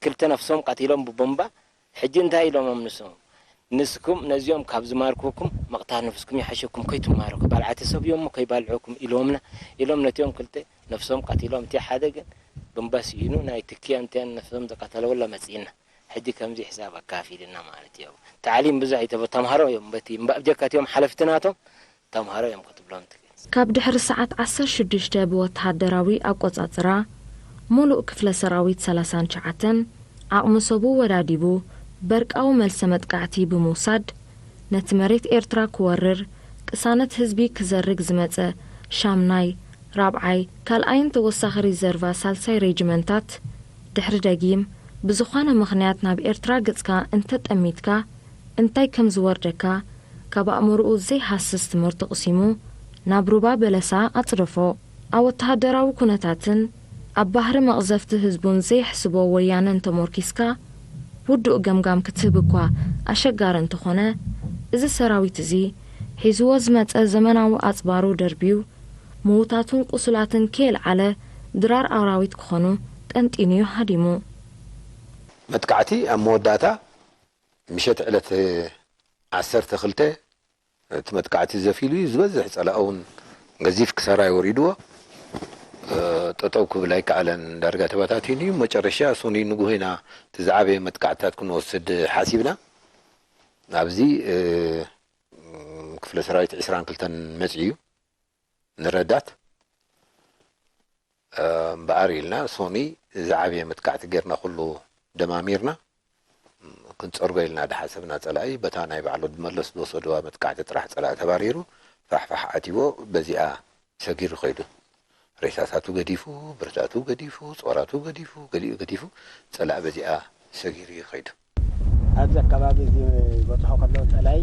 ክልተ ነፍሶም ቀቲሎም ብቦምባ ሕጂ እንታይ ኢሎሞም ንሶም ንስኩም ነዚኦም ካብ ዝማርኩኩም ምቕታል ነፍስኩም ይሓሸኩም ከይትማረኩ ባልዓቲ ሰብ እዮም እሞ ከይባልዑኩም ኢሎምና ኢሎም ነቲኦም ክልተ ነፍሶም ቀቲሎም እቲ ሓደ ግን ግንባር ስኢኑ ናይ ትኪ ኣንቲያን ነፍሶም ዘቃተለውላ መጺእና። ሕጂ ከምዚ ሕሳብ ኣካፊልና ማለት እዩ። ታዕሊም ብዙሕ ኣይተበ-፣ ተምሃሮ እዮም በቲ እምባ-፣ ብጀካ እቲኦም ሓለፍቲ ናቶም ተምሃሮ እዮም ክትብሎም ትኽእል። ካብ ድሕሪ ሰዓት ዓሰርተ ሽዱሽተ ብወተሃደራዊ ኣቆጻጽራ፣ ሙሉእ ክፍለ ሰራዊት ሰላሳን ትሽዓተን ዓቕሚ ሰቡ ወዳዲቡ በርቃዊ መልሰ መጥቃዕቲ ብምውሳድ፣ ነቲ መሬት ኤርትራ ክወርር፣ ቅሳነት ህዝቢ ክዘርግ ዝመጸ ሻምናይ፣ ራብዓይ፣ ካልኣይን ተወሳኺ ሪዘርቫ ሳልሳይ ሬጅመንታት፣ ድሕሪ ደጊም ብዝኾነ ምኽንያት ናብ ኤርትራ ገጽካ እንተጠሚትካ፣ እንታይ ከም ዝወርደካ ካብ ኣእምሮኡ ዘይሃስስ ትምህርቲ ቅሲሙ፣ ናብ ሩባ በለሳ ኣጽደፎ። ኣብ ወተሃደራዊ ኩነታትን ኣብ ባህሪ መቕዘፍቲ ህዝቡን ዘየሕስቦ ወያነ እንተሞርኪስካ፣ ውዱእ ገምጋም ክትህብ እኳ ኣሸጋሪ እንተኾነ፣ እዚ ሰራዊት እዚ ሒዝዎ ዝመጸ ዘመናዊ ኣጽባሩ ደርብዩ፣ ምዉታቱን ቁሱላትን ከየልዓለ ድራር ኣራዊት ክኾኑ ጠንጢኑ'ዩ ሃዲሙ። መጥቃዕቲ ኣብ መወዳእታ ምሸት ዕለት ዓሰርተ ክልተ እቲ መጥቃዕቲ ዘፊሉ እዩ። ዝበዝሕ ጸላኢ እውን ገዚፍ ክሳራ እዩ ወሪድዎ። እ፣ ጠጠው ክብል ኣይከኣለን። ዳርጋ ተበታቲኑ እዩ። መጨረሻ ሶኒ ንጉሆ ኢና እቲ ዝዓበየ መጥቃዕትታት ክንወስድ ሓሲብና። ኣብዚ፣ እ፣ ክፍለ ሰራዊት ዕስራን ክልተን መጺኡ እዩ። ንረዳት፣ እ፣ እምበኣር ኢልና ሶኒ ዝዓበየ መጥቃዕቲ ጌርና፣ ኩሉ ደማሚርና፣ ክንጸርጎ ኢልና ድሓሰብና ጸላኢ በታ ናይ ባዕሉ መለስ ዝወሰድዋ መጥቃዕቲ ጥራሕ ጸላኢ ተባሪሩ ፋሕፋሕ ኣትይዎ፣ በዚኣ ሰጊሩ ኸይዱ። ሬሳታቱ ገዲፉ፣ ብረታቱ ገዲፉ፣ ጾራቱ ገዲፉ፣ ገሊኡ ገዲፉ፣ ጸላኢ በዚኣ ሰጊሩ እዩ ኸይዱ። ኣብዚ ኣከባቢ እዚ በጽሖ ከሎ ጸላኢ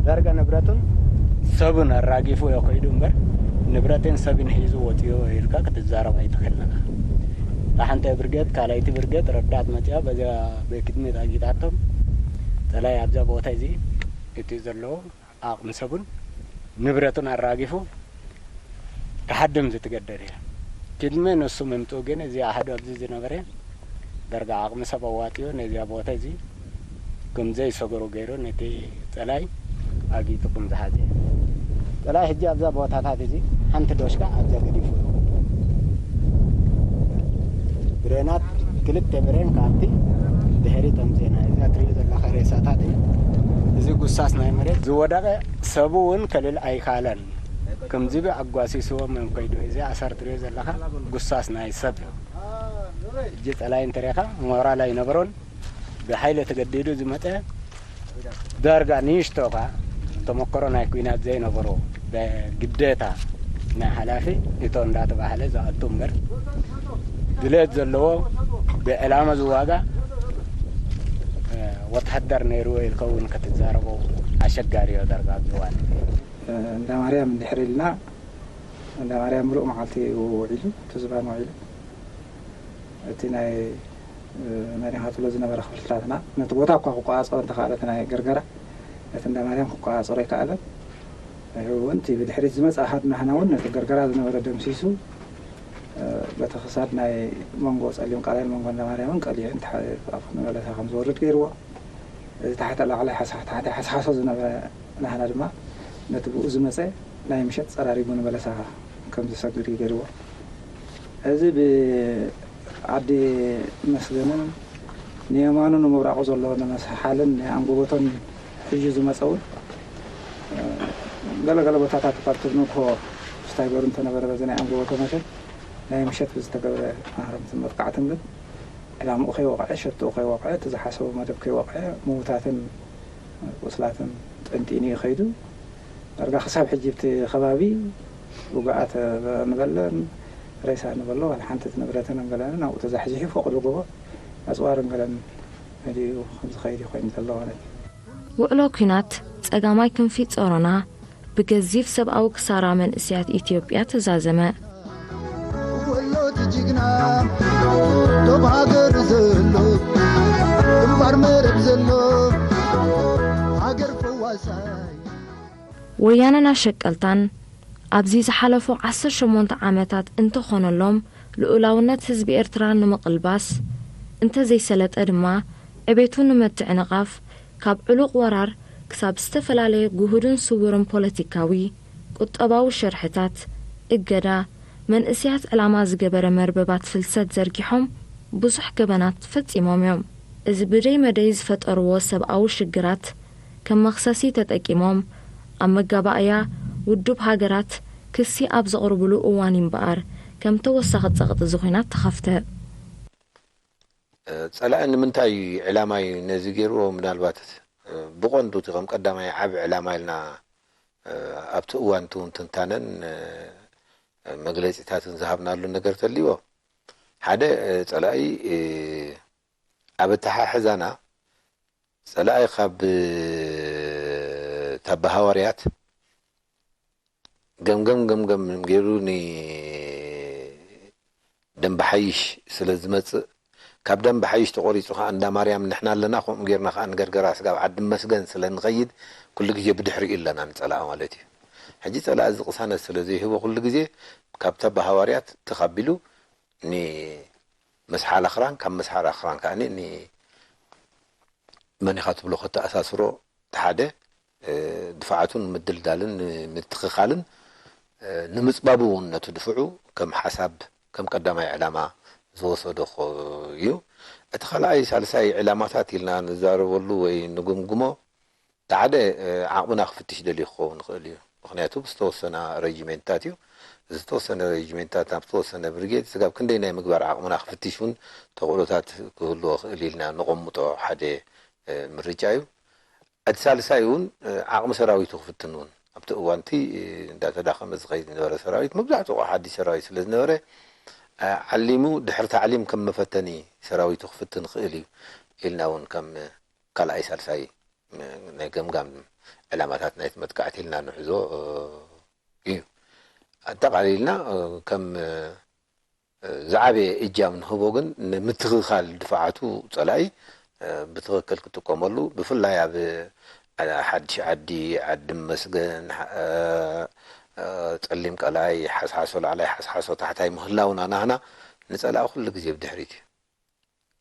ዳርጋ ንብረቱን ሰብን ኣራጊፉ እዮ ከይዱ እምበር፣ ንብረትን ሰብን ሒዙ ወጺኡ ኢልካ ክትዛረብ ኣይትኽእልን ኢኻ። እታ ሓንቲ ብርጌድ፣ ካልኣይቲ ብርጌድ ረዳት መጺኣ በዚኣ ብቅድሚት ኣጊጣቶም። ጸላኢ ኣብዛ ቦታ እዚ እቲ ዘለዎ ዓቕሚ ሰቡን ንብረቱን ኣራጊፉ ክሓድም ዝትገደደ እዩ። ቅድሚ ንሱ ምምጽኡ ግን እዚ ኣሃዱ ኣብዚ ዝነበረ ዳርጋ ዓቕሚ ሰብ ኣዋጺኡ ነዚኣ ቦታ እዚ ከም ዘይሰገሩ ገይሩ ነቲ ጸላይ ኣጊጡ ከም ዝሓዘ። ጸላይ ሕጂ ኣብዛ ቦታታት እዚ ሓንቲ ዶሽካ ኣብዛ ገዲፉ እዩ። ብሬናት ክልተ ብሬን ካብቲ ድሕሪት ኣምጺእና እዛ ትሪኦ ዘለኻ ሬሳታት እዩ። እዚ ጉሳስ ናይ መሬት ዝወደቐ ሰቡ እውን ከልል ኣይካለን። ከምዚ ኣጓሲስዎም እዮም ከይዱ። እዚ ኣሰር ትሪኦ ዘለኻ ጉሳስ ናይ ሰብ እዩ። ሕጂ ጸላይ እንተሪኻ ሞራል ኣይነበሮን። ብሓይሊ ተገዲዱ ዝመጸ ዳርጋ ንእሽቶ ኸኣ ተመክሮ ናይ ኲናት ዘይነበሮ ብግዴታ ናይ ሓላፊ እቶ እንዳተባህለ ዝኣቱ እምበር ድሌት ዘለዎ ብዕላማ ዝዋጋ፣ እ፣ ወተሃደር ነይርዎ ኢልካ እውን ክትዛረቦ ኣሸጋሪ እዩ ዳርጋ ኣብዚ እዋን። እንዳ ማርያም እንድሕር ኢልና፣ እንዳ ማርያም ምሉእ መዓልቲ እዩ ውዒሉ፣ እቲ ዝባን ውዒሉ። እቲ ናይ፣ እ፣ መሪኻትሎ ዝነበረ ክፍልታትና፣ ነቲ ቦታ እኳ ክቆጻጸሮ እንተኸኣለ፣ እቲ ናይ ገርገራ፣ ነቲ እንዳ ማርያም ክቆጻጸሮ ኣይከኣለን። ንሕው እውን እቲ ብድሕሪት ዝመጽእ ኣሃዱ ናህና እውን ነቲ ገርገራ ዝነበረ ደምሲሱ፣ እ፣ በቲ ክሳድ ናይ መንጎ ጸሊም ቃላይን መንጎ እንዳ ማርያምን ቀሊዑ ንታሕቲ ኣፉ ንበለሳ ከም ዝወርድ ገይርዎ። እዚ ታሕተ ላዕላይ ሓሳ-፣ ታሕተ ሓስሓሶ ዝነበረ ናህና ድማ ነቲ ብኡ ዝመጸ ናይ ምሸት ጸራሪጉ ንበለሳ ከም ዝሰግር እዩ ገይርዎ። እዚ ብዓዲ መስገንን ንየማኑ ንምብራቑ ዘሎ ንመስሓልን ናይ ኣንጎቦቶን ሒዙ ዝመጸ እውን፣ እ፣ ገለ ገለ ቦታታት እኳ እቲ ንግሆ ስታይገሩ እንተነበረ በዚ ናይ ኣንጎቦቶ መሸት ናይ ምሸት ብዝተገብረ ማህረምትን መጥቃዕትን ግን ዕላምኡ ከይወቕዐ፣ ሸትኡ ከይወቕዐ፣ እቲ ዝሓሰቦ መደብ ከይወቕዐ፣ ምዉታትን ቁስላትን ጠንጢኑ እዩ ከይዱ። ዳርጋ ክሳብ ሕጂ ኣብቲ ከባቢ ውግኣት ንበለን ሬሳ ንበሎ፣ ዋላ ሓንቲ እቲ ንብረትን ገለን ኣብኡ ተዛሕዚሑ፣ ፎቕ ዝጎቦ ኣጽዋርን ገለን መሊኡ ከም ዝኸይድ እዩ ኮይኑ ዘሎ ማለት እዩ። ውዕሎ ኲናት ጸጋማይ ክንፊ ጾሮና ብገዚፍ ሰብኣዊ ክሳራ መንእሰያት ኢትዮጵያ ተዛዘመ። ወሎድ ጅግና፣ ዶብ ሃገር ዘሎ፣ ግንባር መረብ ዘሎ፣ ሃገር ፈዋሳይ። ወያነን ኣሸቀልታን ኣብዚ ዝሓለፉ ዓሰርተ ሸሞንተ ዓመታት እንተኾነሎም፣ ልኡላውነት ህዝቢ ኤርትራ ንምቕልባስ እንተዘይሰለጠ ድማ፣ ዕቤቱ ንምትዕንቓፍ ካብ ዕሉቕ ወራር ክሳብ ዝተፈላለየ ግሁድን ስዉርን ፖለቲካዊ፣ ቁጠባዊ ሸርሕታት፣ እገዳ፣ መንእሰያት ዕላማ ዝገበረ መርበባት ፍልሰት ዘርጊሖም ብዙሕ ገበናት ፈጺሞም እዮም። እዚ ብደይ መደይ ዝፈጠርዎ ሰብኣዊ ሽግራት ከም መኽሰሲ ተጠቂሞም ኣብ መጋባእያ ውዱብ ሃገራት ክሲ ኣብ ዘቕርብሉ እዋን እምበኣር ከም ተወሳኺ ጸቕጢ እዚ ኹናት ተኸፍተ። ጸላኢ ንምንታይ ዕላማ እዩ ነዚ ገይርዎ? ምናልባት ብቐንዱ እቲ ከም ቀዳማይ ዓቢ ዕላማ ኢልና ኣብቲ እዋን እቲ እውን ትንታነን መግለጺታትን ዝሃብናሉ ነገር ተልዎ ሓደ ጸላኢ ኣብ ኣተሓሕዛና ጸላኢ ካብ ታባ ሃዋርያት ገምገም ገምገም ገይሩ ንደንበ ሓይሽ ስለ ዝመጽእ ካብ ደንበ ሓይሽ ተቆሪጹ ከዓ እንዳ ማርያም ንሕና ኣለና ከምኡ ገይርና ከዓ ንገርገራ ስጋብ ዓዲ መስገን ስለ ንኸይድ ኩሉ ግዜ ብድሕሪኡ ኣለና ንጸላኢ ማለት እዩ። ሕጂ ጸላኢ እዚ ቅሳነት ስለ ዘይህቦ ኩሉ ግዜ ካብ ታባ ሃዋርያት ተኻቢሉ ንመስሓል ኣኽራን ካብ መስሓል ኣኽራን ከዓ ን መን ኢኻ ትብሎ ከተኣሳስሮ እቲ ሓደ ድፍዓቱ ንምድልዳልን ንምትኽኻልን ንምፅባቡ እውን ነቲ ድፍዑ ከም ሓሳብ ከም ቀዳማይ ዕላማ ዝወሰዶ እዩ። እቲ ካልኣይ ሳልሳይ ዕላማታት ኢልና ንዛረበሉ ወይ ንግምግሞ እቲ ሓደ ዓቕምና ክፍትሽ ደልዩ ክኸውን ይኽእል እዩ። ምኽንያቱ ዝተወሰና ረጅሜንትታት እዩ። ዝተወሰነ ረጅሜንትታት ናብ ዝተወሰነ ብርጌድ ስጋብ ክንደይ ናይ ምግባር ዓቕምና ክፍትሽ እውን ተኽእሎታት ክህልዎ ይኽእል ኢልና ነቐምጦ ሓደ ምርጫ እዩ። እቲ ሳልሳይ እውን ዓቕሚ ሰራዊቱ ክፍትን እውን ኣብቲ እዋንቲ እንዳተዳኸመ ዝኸይድ ዝነበረ ሰራዊት መብዛሕትኡ ሓዲሽ ሰራዊት ስለ ዝነበረ ዓሊሙ ድሕሪ ታዕሊም ከም መፈተኒ ሰራዊቱ ክፍትን ይኽእል እዩ ኢልና እውን ከም ካልኣይ ሳልሳይ ናይ ገምጋም ዕላማታት ናይቲ መጥቃዕቲ ኢልና ንሕዞ እዩ። ኣጠቓሊልና ከም ዝዓበየ እጃም ንህቦ ግን ንምትኽኻል ድፍዓቱ ፀላኢ ብትኽክል ክጥቀመሉ ብፍላይ ኣብ ሓድሽ ዓዲ ዓዲ መስገን ፀሊም ቀላይ ሓስሓሶ ላዕላይ ሓስሓሶ ታሕታይ ምህላውና ናህና ንፀላኢ ኩሉ ግዜ ብድሕሪት እዩ።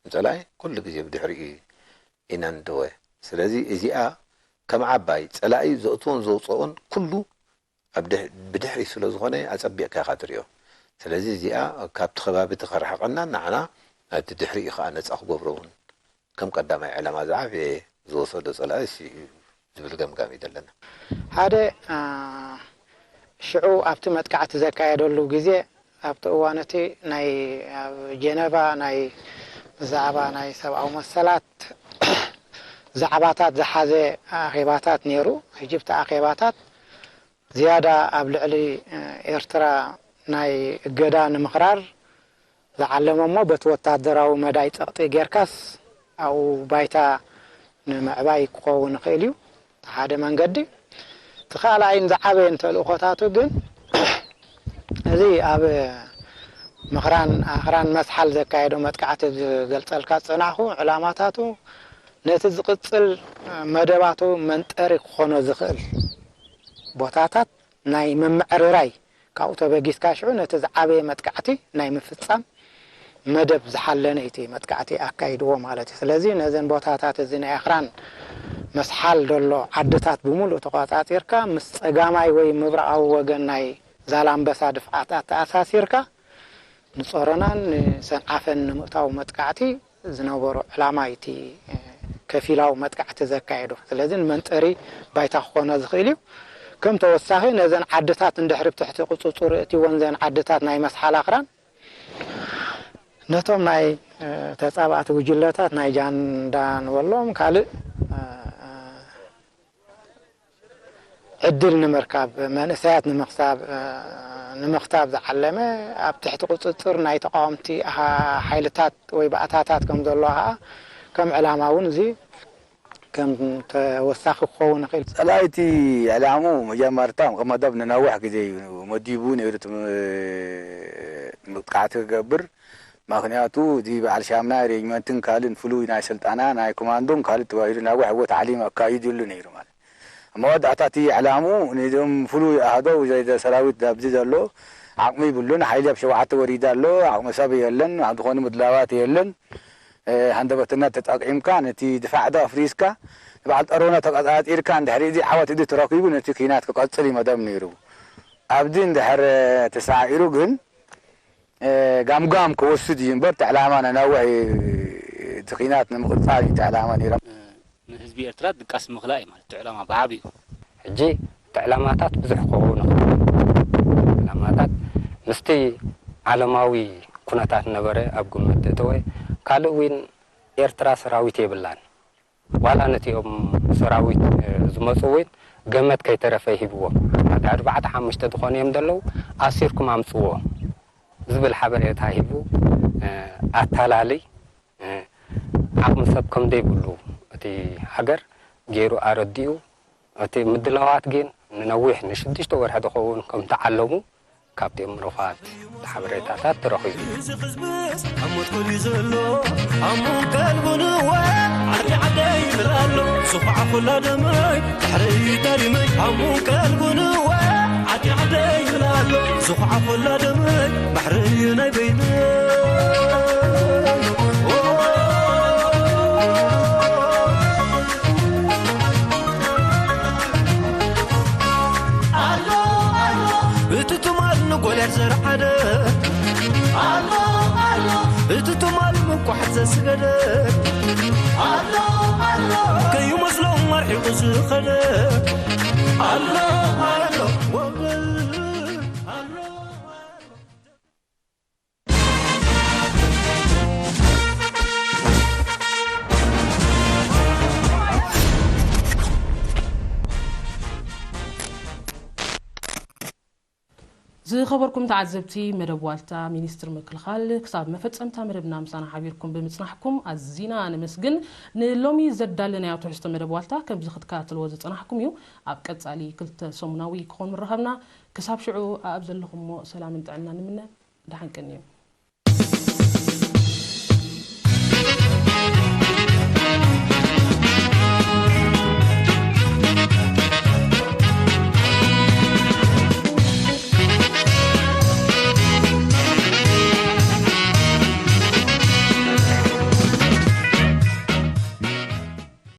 ንፀላኢ ኩሉ ግዜ ብድሕሪኡ ኢና ንድወ። ስለዚ እዚኣ ከም ዓባይ ፀላኢ ዘእትዎን ዘውፀኦን ኩሉ ብድሕሪ ስለ ዝኾነ ኣፀቢቕካ ኢኻ ትሪኦ። ስለዚ እዚኣ ካብቲ ከባቢ እቲ ከርሕቐና ንዓና ናብቲ ድሕሪኡ ከዓ ነፃ ክገብሮ እውን ከም ቀዳማይ ዕላማ ዝዓበየ ዝወሰዶ ፀላኢ እሱ እዩ ዝብል ገምጋም እዩ ዘለና። ሓደ ሽዑ ኣብቲ መጥቃዕቲ ዘካየደሉ ግዜ ኣብቲ እዋን እቲ ናይ ኣብ ጀነቫ ናይ ብዛዕባ ናይ ሰብኣዊ መሰላት ዛዕባታት ዝሓዘ ኣኼባታት ነይሩ። ሕጂ ብቲ ኣኼባታት ዝያዳ ኣብ ልዕሊ ኤርትራ ናይ እገዳ ንምኽራር ዝዓለመ እሞ በቲ ወታደራዊ መዳይ ጸቕጢ ጌርካስ ኣብኡ ባይታ ንምዕባይ ክኸውን ይኽእል እዩ። እቲ ሓደ መንገዲ። እቲ ካልኣይን ዝዓበየን ተልእኾታቱ ግን እዚ ኣብ ምኽራን ኣኽራን መስሓል ዘካየዶ መጥቃዕቲ ዝገልጸልካ ዝጸናሕኩ ዕላማታቱ ነቲ ዝቕጽል መደባቱ መንጠሪ ክኾኖ ዝኽእል ቦታታት ናይ ምምዕርራይ ካብኡ ተበጊስካ ሽዑ ነቲ ዝዓበየ መጥቃዕቲ ናይ ምፍጻም መደብ ዝሓለነ እዩ እቲ መጥቃዕቲ ኣካይድዎ ማለት እዩ። ስለዚ ነዘን ቦታታት እዚ ናይ ኣኽራን መስሓል ዘሎ ዓድታት ብምሉእ ተቖጻጺርካ ምስ ጸጋማይ ወይ ምብራቓዊ ወገን ናይ ዛላምበሳ ድፍዓት ኣተኣሳሲርካ ንጾሮናን ንሰንዓፈን ንምእታው መጥቃዕቲ ዝነበሮ ዕላማ እዩ እቲ ከፊላዊ መጥቃዕቲ ዘካየዶ። ስለዚ ንመንጠሪ ባይታ ክኾኖ ዝኽእል እዩ። ከም ተወሳኺ ነዘን ዓድታት እንድሕሪ ብትሕቲ ቁፅፅሩ እእትወን ዘን ዓድታት ናይ መስሓል ኣኽራን ነቶም ናይ ተፃባእቲ ጉጅለታት ናይ ጃንዳ ንበሎም ካልእ ዕድል ንምርካብ መንእሰያት ንምኽሳብ ንምኽታብ ዝዓለመ ኣብ ትሕቲ ቁፅፅር ናይ ተቃወምቲ ሓይልታት ወይ ባእታታት ከም ዘሎ ከዓ ከም ዕላማ እውን እዚ ከም ተወሳኺ ክኸውን ይኽእል። ፀላኢ እቲ ዕላምኡ መጀመርታ ከም መደብ ንነዊሕ ግዜ እዩ መዲቡ ነይሩ ምጥቃዕቲ ክገብር። ምኽንያቱ እቲ በዓል ሻምናይ ሬጅመንትን ካልእን ፍሉይ ናይ ስልጠና ናይ ኮማንዶን ካልእ ተባሂሉ ነዊሕ እዎ ታዕሊም ኣካይዱ ይሉ ነይሩ ማለት ኣብ መወዳእታ እቲ ዕላምኡ ነዞም ፍሉይ ኣሃዶ ወይ ሰራዊት ኣብዚ ዘሎ ዓቕሚ ይብሉን ሓይሊ ኣብ ሸውዓተ ወሪዳ ኣሎ ዓቕሚ ሰብ የለን ኣብ ዝኾነ ምድላዋት የለን ሃንደበትና ተጠቂምካ ነቲ ድፋዕ ዶ ኣፍሪስካ ንበዓል ጠሮና ተቆፃፂርካ እንድሕሪ እዚ ዓወት እዚ ተረኪቡ ነቲ ኪናት ክቀፅል እዩ መደብ ነይሩ ኣብዚ እንድሕር ተሳዒሩ ግን እ፣ ጋምጋም ክወስድ እዩ እምበር፣ እቲ ዕላማ ነናውሕ እዩ፣ እቲ ኲናት ንምቕጻል እዩ እቲ ዕላማ ነይሮም። ንህዝቢ ኤርትራ ድቃስ ምኽላእ እዩ ማለት እቲ ዕላማ ብዓቢኡ። ሕጂ እቲ ዕላማታት ብዙሕ ክኸውን ይኽእል። ዕላማታት ምስቲ ዓለማዊ ኩነታት ነበረ ኣብ ግምት እተወ። ካልእ እውን ኤርትራ ሰራዊት የብላን። ዋላ ነቲኦም ሰራዊት፣ እ፣ ዝመጹ እውን ገመት ከይተረፈ ይሂብዎም። ኣርባዕተ ሓሙሽተ ዝኾኑ እዮም ዘለዉ፣ ኣሲርኩም ኣምጽዎ ዝብል ሓበሬታ ሂቡ፣ እ፣ ኣታላሊ፣ እ፣ ዓቕሚ ሰብ ከም ዘይብሉ እቲ ሃገር ገይሩ ኣረዲኡ። እቲ ምድላዋት ግን ንነዊሕ ንሽዱሽተ ወርሒ ዝኸውን ከም ተዓለሙ ካብቲ ምሩኻት ሓበሬታታት ተረኺቡ። እዚ ህዝብስ ኣብ ሞት ኮልዩ ዘሎ፣ ኣሙን ቀልቡን እወ ዓዲ ዓደይ ይብል ኣሎ። ዝኹዓ ኩላ ደመይ ባሕረይ ተሪመይ፣ ኣሙን ቀልቡን እወ ዓዲ ዓደይ ይብል ኣሎ። ዝኹዓ ኩላ ደመይ ባሕረይ ናይ በይነይ። ኣሎ ኣሎ እቲ ትማል ንጎልያድ ዘርዓደ፣ ኣሎ ኣሎ እቲ ትማል ምቋሕ ዘስገደ፣ ኣሎ ኣሎ ከይመስሎም ኣርሒቑ ዝኸደ፣ ኣሎ ኣሎ ወገን፣ ኣሎ ኣሎ። ዝኸበርኩም ተዓዘብቲ መደብ ዋልታ፣ ሚኒስትሪ ምክልኻል ክሳብ መፈጸምታ መደብና ምሳና ሓቢርኩም ብምጽናሕኩም ኣዚና ነመስግን። ንሎሚ ዘዳለናዮ ትሕዝቶ መደብ ዋልታ ከምዚ ክትከታተልዎ ዝጸናሕኩም እዩ። ኣብ ቀጻሊ ክልተ ሰሙናዊ ክኾን ምረኸብና። ክሳብ ሽዑ ኣብ ዘለኹሞ ሰላምን ጥዕናን ንምነ። ደሓን ቀንዩ።